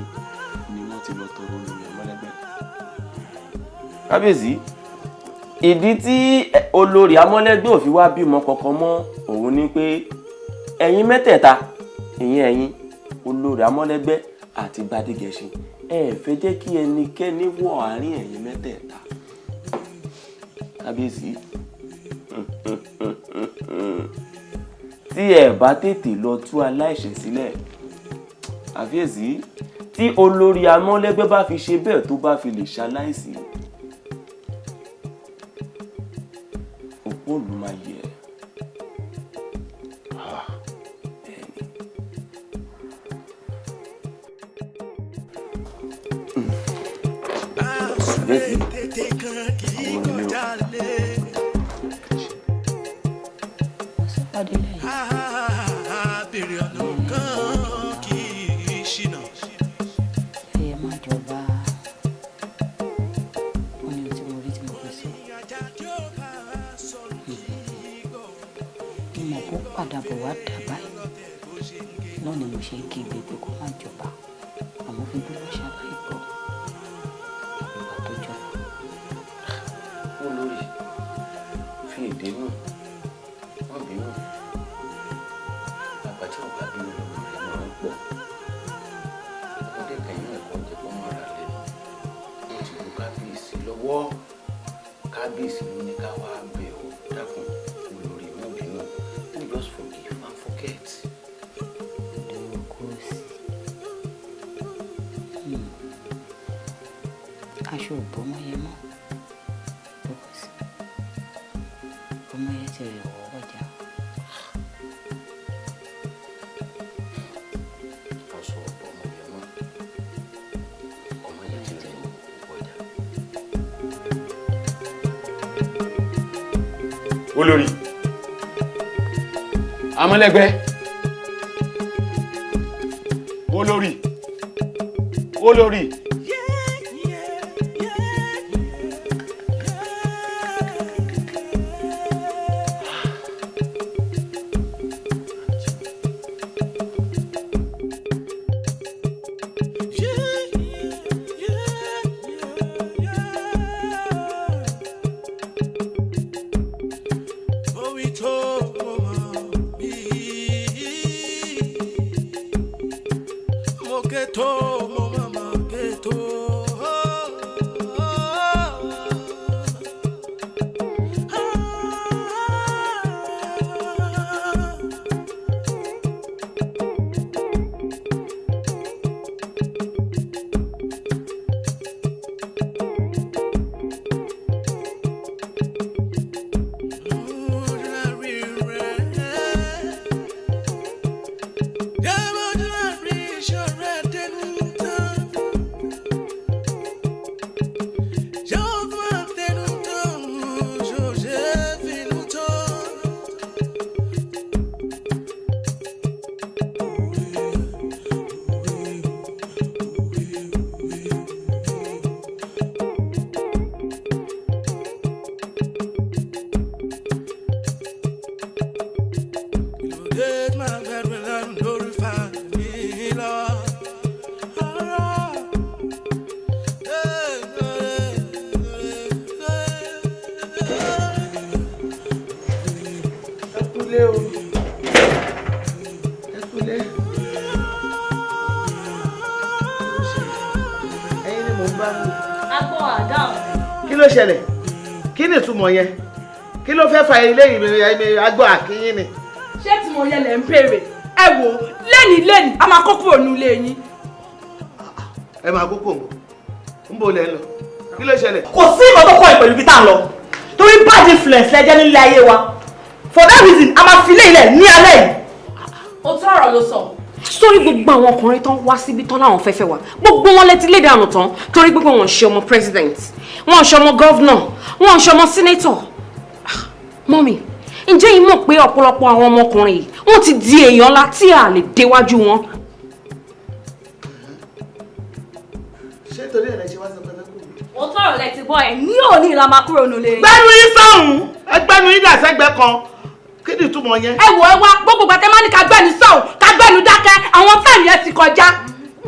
ni wọ́n ti lọ tọrọ olórí Amọ́lẹ́gbẹ́. Kábíyèsí, ìdí tí olórí Amọ́lẹ́gbẹ́ ò fi wá bímọ kankan mọ́ òun ni pé ẹ̀yin mẹ́tẹ̀ẹ̀ta, ìyẹn ẹ̀yin, olórí Amọ́lẹ́gbẹ́ àti Gbadégẹṣin, ẹ fẹ́ jẹ́ kí ẹnikẹ́ni wọ àárín ẹ̀yin mẹ́tẹ̀ẹ̀ta. Kábíyèsí, tí ẹ bá tètè lọ tú aláìṣẹ̀ sílẹ̀, àfiyèsí, tí olórí amọ́lẹ́gbẹ́ bá fi ṣe bẹ́ẹ̀ tó bá fi lè ṣaláìsí, òpó ìlú máa yẹ. Bẹ́ẹ̀ni. Kábíyèsí, àwọn ilé o. Béèrè ọ̀nà kan kì í ṣìnà. Ẹ má jọba. Wọn ní ohun tí mo rí tí mo fi sọ. Mo mọ̀ kó padà bọ̀ wá dà báyìí náà ni mo ṣe ń kígbe pé kó má jọba, àmọ́ fi bí wọ́n ṣàlàyé gbọ́ ìgbà tó jọba. Olórí, fi èdè nù, wọ́n bínú. Àgbà tí ọba bínú lọ́mọ rẹ̀ máa ń pọ̀. Ọmọdé kẹyìn ẹ̀kọ́ jẹ́ kó má ra lẹ́nu. Wọ́n ti bu kábíyèsí lọ́wọ́. Kábíyèsí ló ní ká wá bẹ̀ ọ́. Dákun, olórí, má bínú. We just forgive and forget. Kò sí aṣọ ò bọ́mọ yẹn mọ́, because ọmọ yẹn ti rẹ̀ wọ́ ọjà. Aṣọ ọ̀pọ̀ ọmọ yẹn mọ́. Ọmọ yẹn ti rẹ̀ wọ́jà. Olórí amọ̀lẹ́gbẹ́, olórí, olórí. Mo wí tó mo mọ̀ bí. Mo ké tó mo mọ̀ mọ̀ ké tó. Ẹ kúlé o, ẹ kúlé. Ẹ̀yin ni mò ń bá wí. Agbọ́ àdáhùn. Kí ló ṣẹlẹ̀? Kí ni ìtumọ̀ yẹn? Kí ló fẹ́ fa ilé ìmọ̀ agbọ́ àkínyìn ni? Ṣé tí mo yẹ lẹ̀ ń béèrè? Ẹ wò ó, lẹ́nìí lẹ́nìí a máa kó kúrò nílé yín. Ẹ máa kókò ń bọ̀, ń bò lẹ́ ń lọ. Kí ló ṣẹlẹ̀? Kò sí ìmọ̀ tó kọ́ ẹ̀ pẹ̀lú ibi tá à ń lọ, torí bad influence lẹ́jẹ́ nílé ayé wa. For that reason, a máa fi ilé ilẹ̀ ní alẹ́ yìí. Òótọ́ ọ̀rọ̀ ló sọ. Sórí gbogbo àwọn ọkùnrin tán wá síbi tán láwọn fẹ́fẹ́ wa, gbogbo wọn lẹ́tí lé dànù tán, torí pé wọn ò ṣe ọmọ president, wọn ò ṣe ọmọ governor, wọn ò ṣe ọmọ senator. Ah, mọ́mì, ǹjẹ́ yìí mọ̀ pé ọ̀pọ̀lọpọ̀ àwọn ọmọkùnrin yìí wọ́n ti di èèyàn ńlá tí a lè déwájú wọn? Ṣé torí ẹ̀ lẹ ṣe wá sọ pé ẹ fẹ́ kú mi? Òótọ́ ọ̀rọ̀ lẹ ti gbọ́ ẹ̀, ní òní la máa kúrò nílé yín. Gbẹ́nu yín sọ̀hún, ẹgbẹ́nu yín dà sẹ́gbẹ́ kan. Kí ni ìtumọ̀ yẹn? Ẹ wò, ẹ wá, gbogbo ìgbà tẹ máa ní ká gbẹ́nu sọ̀hún, ká gbẹ́nu dákẹ́, àwọn táìmù yẹn ti kọjá.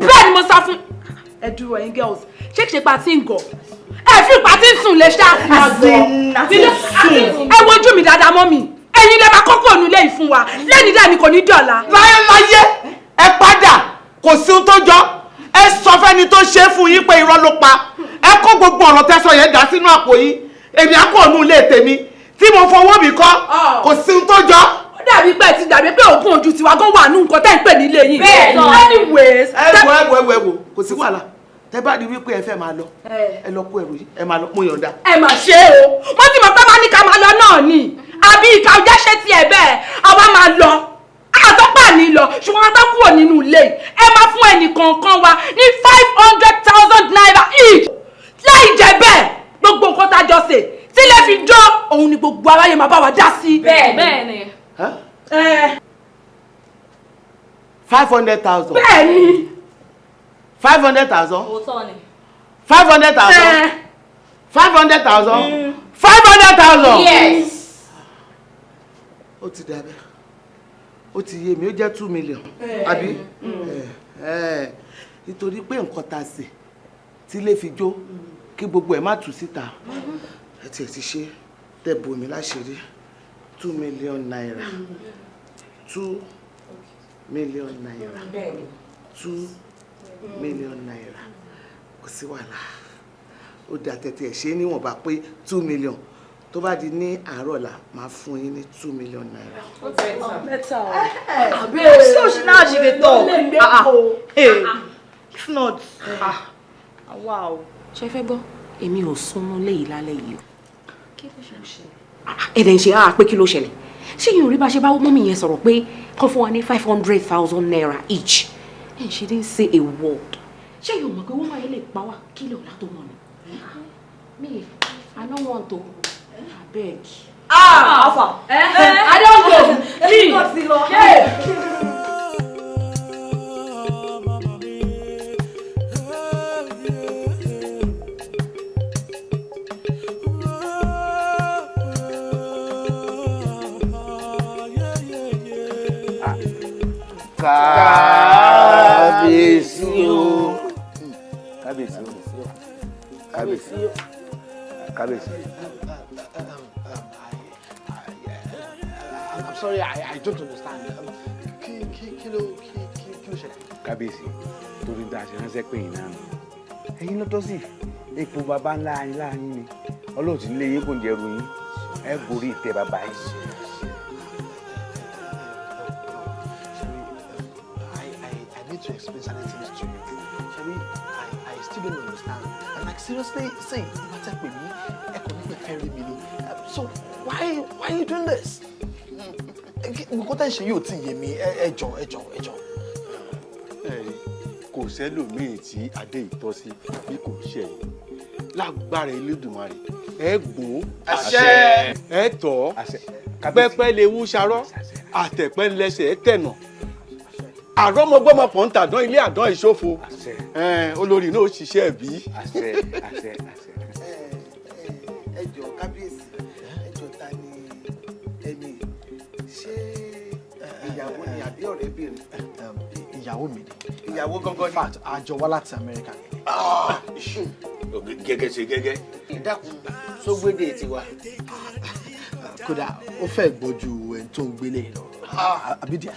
Bẹ́ẹ̀ ni mo sọ fún. Ẹ dúró, ẹ̀yin girls, ṣé kìí ṣe pa tí ń gọ̀? Ẹ fi ìpa tí ń sùn lè ṣá. Àti sùn. Ẹ wojú mi dáadáa mọ́ mi. Ẹ̀yin lẹ máa kókó ònú ilé yìí fún wa. Lẹ́ni dání kò ní dọ̀la. Láyé láyé, ẹ padà, kò sí ohun tó jọ. Ẹ sọ fẹ́ni tó ṣe é fún yín pé irọ́ ló pa. Ẹ kó gbogbo ọ̀rọ̀ tẹ́sán yẹn dà sínú àpò yín. Èmi á kọ̀ nù ilé tèmi tí mo fọwọ́ mi kọ́, kò sí ohun tó jọ. Ó dàbí pé ti dàbí pé òògùn ojú tiwa gan wà nù nǹkan tẹ́ ń pè nílé yìí. Bẹ́ẹ̀ni. Anyways. Ẹ wo, ẹ wo, ẹ wo, ẹ wo, kò sí wàhálà. Tẹ bá rí wípé ẹ fẹ́ máa lọ, ẹ lọ kó ẹrù yìí, ẹ máa lọ, mo yọ̀ǹda. Ẹ mà ṣe o, mo ti mọ̀ pé máa ní ká máa lọ náà ni, àbí ìka ọjà ṣe tiẹ̀ bẹ́ẹ̀, àwa máa lọ, àtọ́pà ní lọ, ṣùgbọ́n wọn bá kúrò nínú ilé yìí, ẹ máa fún ẹnì kọ̀ọ̀kan wa ní ₦500,000 each. Láì jẹ́ bẹ́ẹ̀, gbogbo nǹkan tá a jọ ṣe tí lè fi jó òun ni gbogbo aráyé máa bá wa dá sí. Bẹ́ẹ̀ ni. 500,000. Bẹ́ẹ̀ ni. 500,000. Òótọ́ ni. 500,000. 500,000. 500,000. Yes. Ó ti dàbẹ́, ó ti yé mi, ó jẹ́ 2 million, àbí? Nítorí pé nǹkan tá a sè tí lè fi jó kí gbogbo ẹ̀ má tú síta, ẹ tiẹ̀ ti ṣe tẹ́ bò mí láṣìírí. ₦2 million, ₦2 million, ₦2 million, kò sí wàhálà. Ó dà, tẹ̀tẹ̀ ẹ̀ ṣe é níwọ̀nba pé 2 million. Tó bá di ní àárọ̀ ọ̀la, máa fún yín ní ₦2 million. Better o. So she now she dey talk. Ah, ah. Hey, if not, ah, wow. Ṣe fẹ́ gbọ́, èmi ò súnmọ́ léyìí lálẹ́ yìí o. Ẹ̀dẹ̀ ń ṣe á pé kí ló ṣẹlẹ̀? Ṣé yìí ò rí bá ṣe bá mummy yẹn sọ̀rọ̀ pé kán fún wa ní ₦500,000 each, and she didn't say a word? Ṣé yìí ò mọ̀ pé wọ́n máa yẹn lè pa wá kílẹ̀ ọ̀la tó mọ̀ ni? Me, I no want to, abeg. Ah, Alpha. I don go. Me. Yeah. Kábíyèsí o, kábíyèsí o, kábíyèsí, kábíyèsí. I'm sorry, I don't understand. Kí kí kí ló kí kí kí ló ṣẹlẹ̀? Kábíyèsí, torí tá a ṣe ránṣẹ́ pé yín náà nù, ẹ̀yin lọ́tọ́ sí ipò baba ńlá yín láàyín ni. Ọlọ́run ti lé yín kò ń jẹrù yín, ẹ gorí ìtẹ́ bàbá yín. I need to explain certain things to you. Ṣebí, I still don't understand. And like seriously, see, ìgbà tẹ́ pè mí, ẹ kò ní pẹ́ fẹ́ rí mi ni. So why are you doing this? Nǹkan tẹ́ ń ṣe yóò tí ì yé mi. Ẹ jọ̀ọ́, ẹ jọ̀ọ́, ẹ jọ̀ọ́. Ẹ kò sẹ́lòmíì tí adé ìtọ́ sí bí kò ṣe ẹ̀yìn lágbára Elédùmarè. Ẹ gbó. Àṣẹ. Ẹ tọ́ pẹ́pẹ́ lè wú sarọ́ àtẹ̀pẹ́ lẹ́sẹ̀ ẹ tẹ̀nà àrọ́mọgbọ́mọ pọ̀ ń tàdán ilé àdán ìṣòfò. Olórí náà ó ṣiṣẹ́ bí. Àṣẹ, àṣẹ, àṣẹ. Ẹ jọ̀ọ́ kábíyèsí, ẹ jọ̀ọ́, ta ni ẹni? Ṣé ìyàwó ni àbí ọ̀rẹ́bìnrin? Ìyàwó mi ni. Ìyàwó gangan ni. In fact, a jọ wá láti Amẹ́ríkà ni. Gẹ́gẹ́ ṣe gẹ́gẹ́. Ìdákun, sógbédè tiwa. Kódà, ó fẹ́ gbọ́ ju ẹni tó ń gbélé lọ. Àbídíà.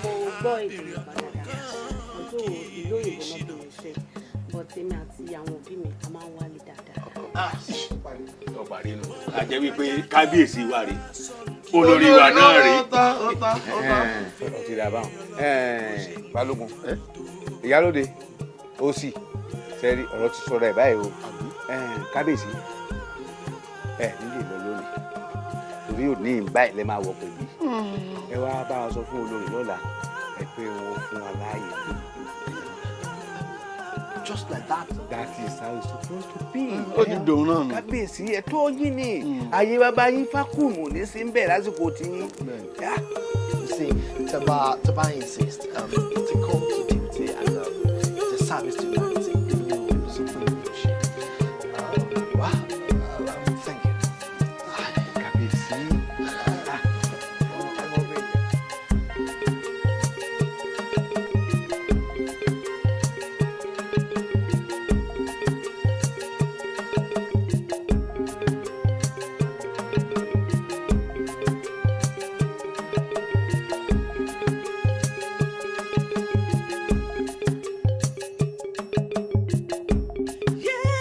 Mo gbọ́ èdè Yorùbá dáadáa, ọdún ìlú òyìnbó náà bí mi ṣe, but èmi àti àwọn òbí mi, a máa ń wálé dáadáa. Ó parí nù, a jẹ́ wípé kábíyèsí wa rè, olórí wa náà rè. Ó ti dà báwọn. Balógun, ìyálóde, ó sì sẹ́rí ọ̀rọ̀ ti sọ̀rọ̀ ẹ̀ báyìí o. Kábíyèsí, ẹ nílé lọ lónìí torí òní báyìí lẹ máa wọ pẹ̀lú. Ẹ wá bá a sọ fún olórí lọ́la, ẹ pé wọn fún wa láàyè. Just like that. That is how it's supposed to be. Ó ti dòun náà nù. Kábíyèsí, ẹ̀tọ́ yín ni. Ayé bàbá yín fákùmù ní sí ń bẹ̀ lásìkò tí yín. You see, tẹ́ bá insist, it's a call to duty and it's a service to humanity. You something you should. Wow, thank you. Kábíyèsí.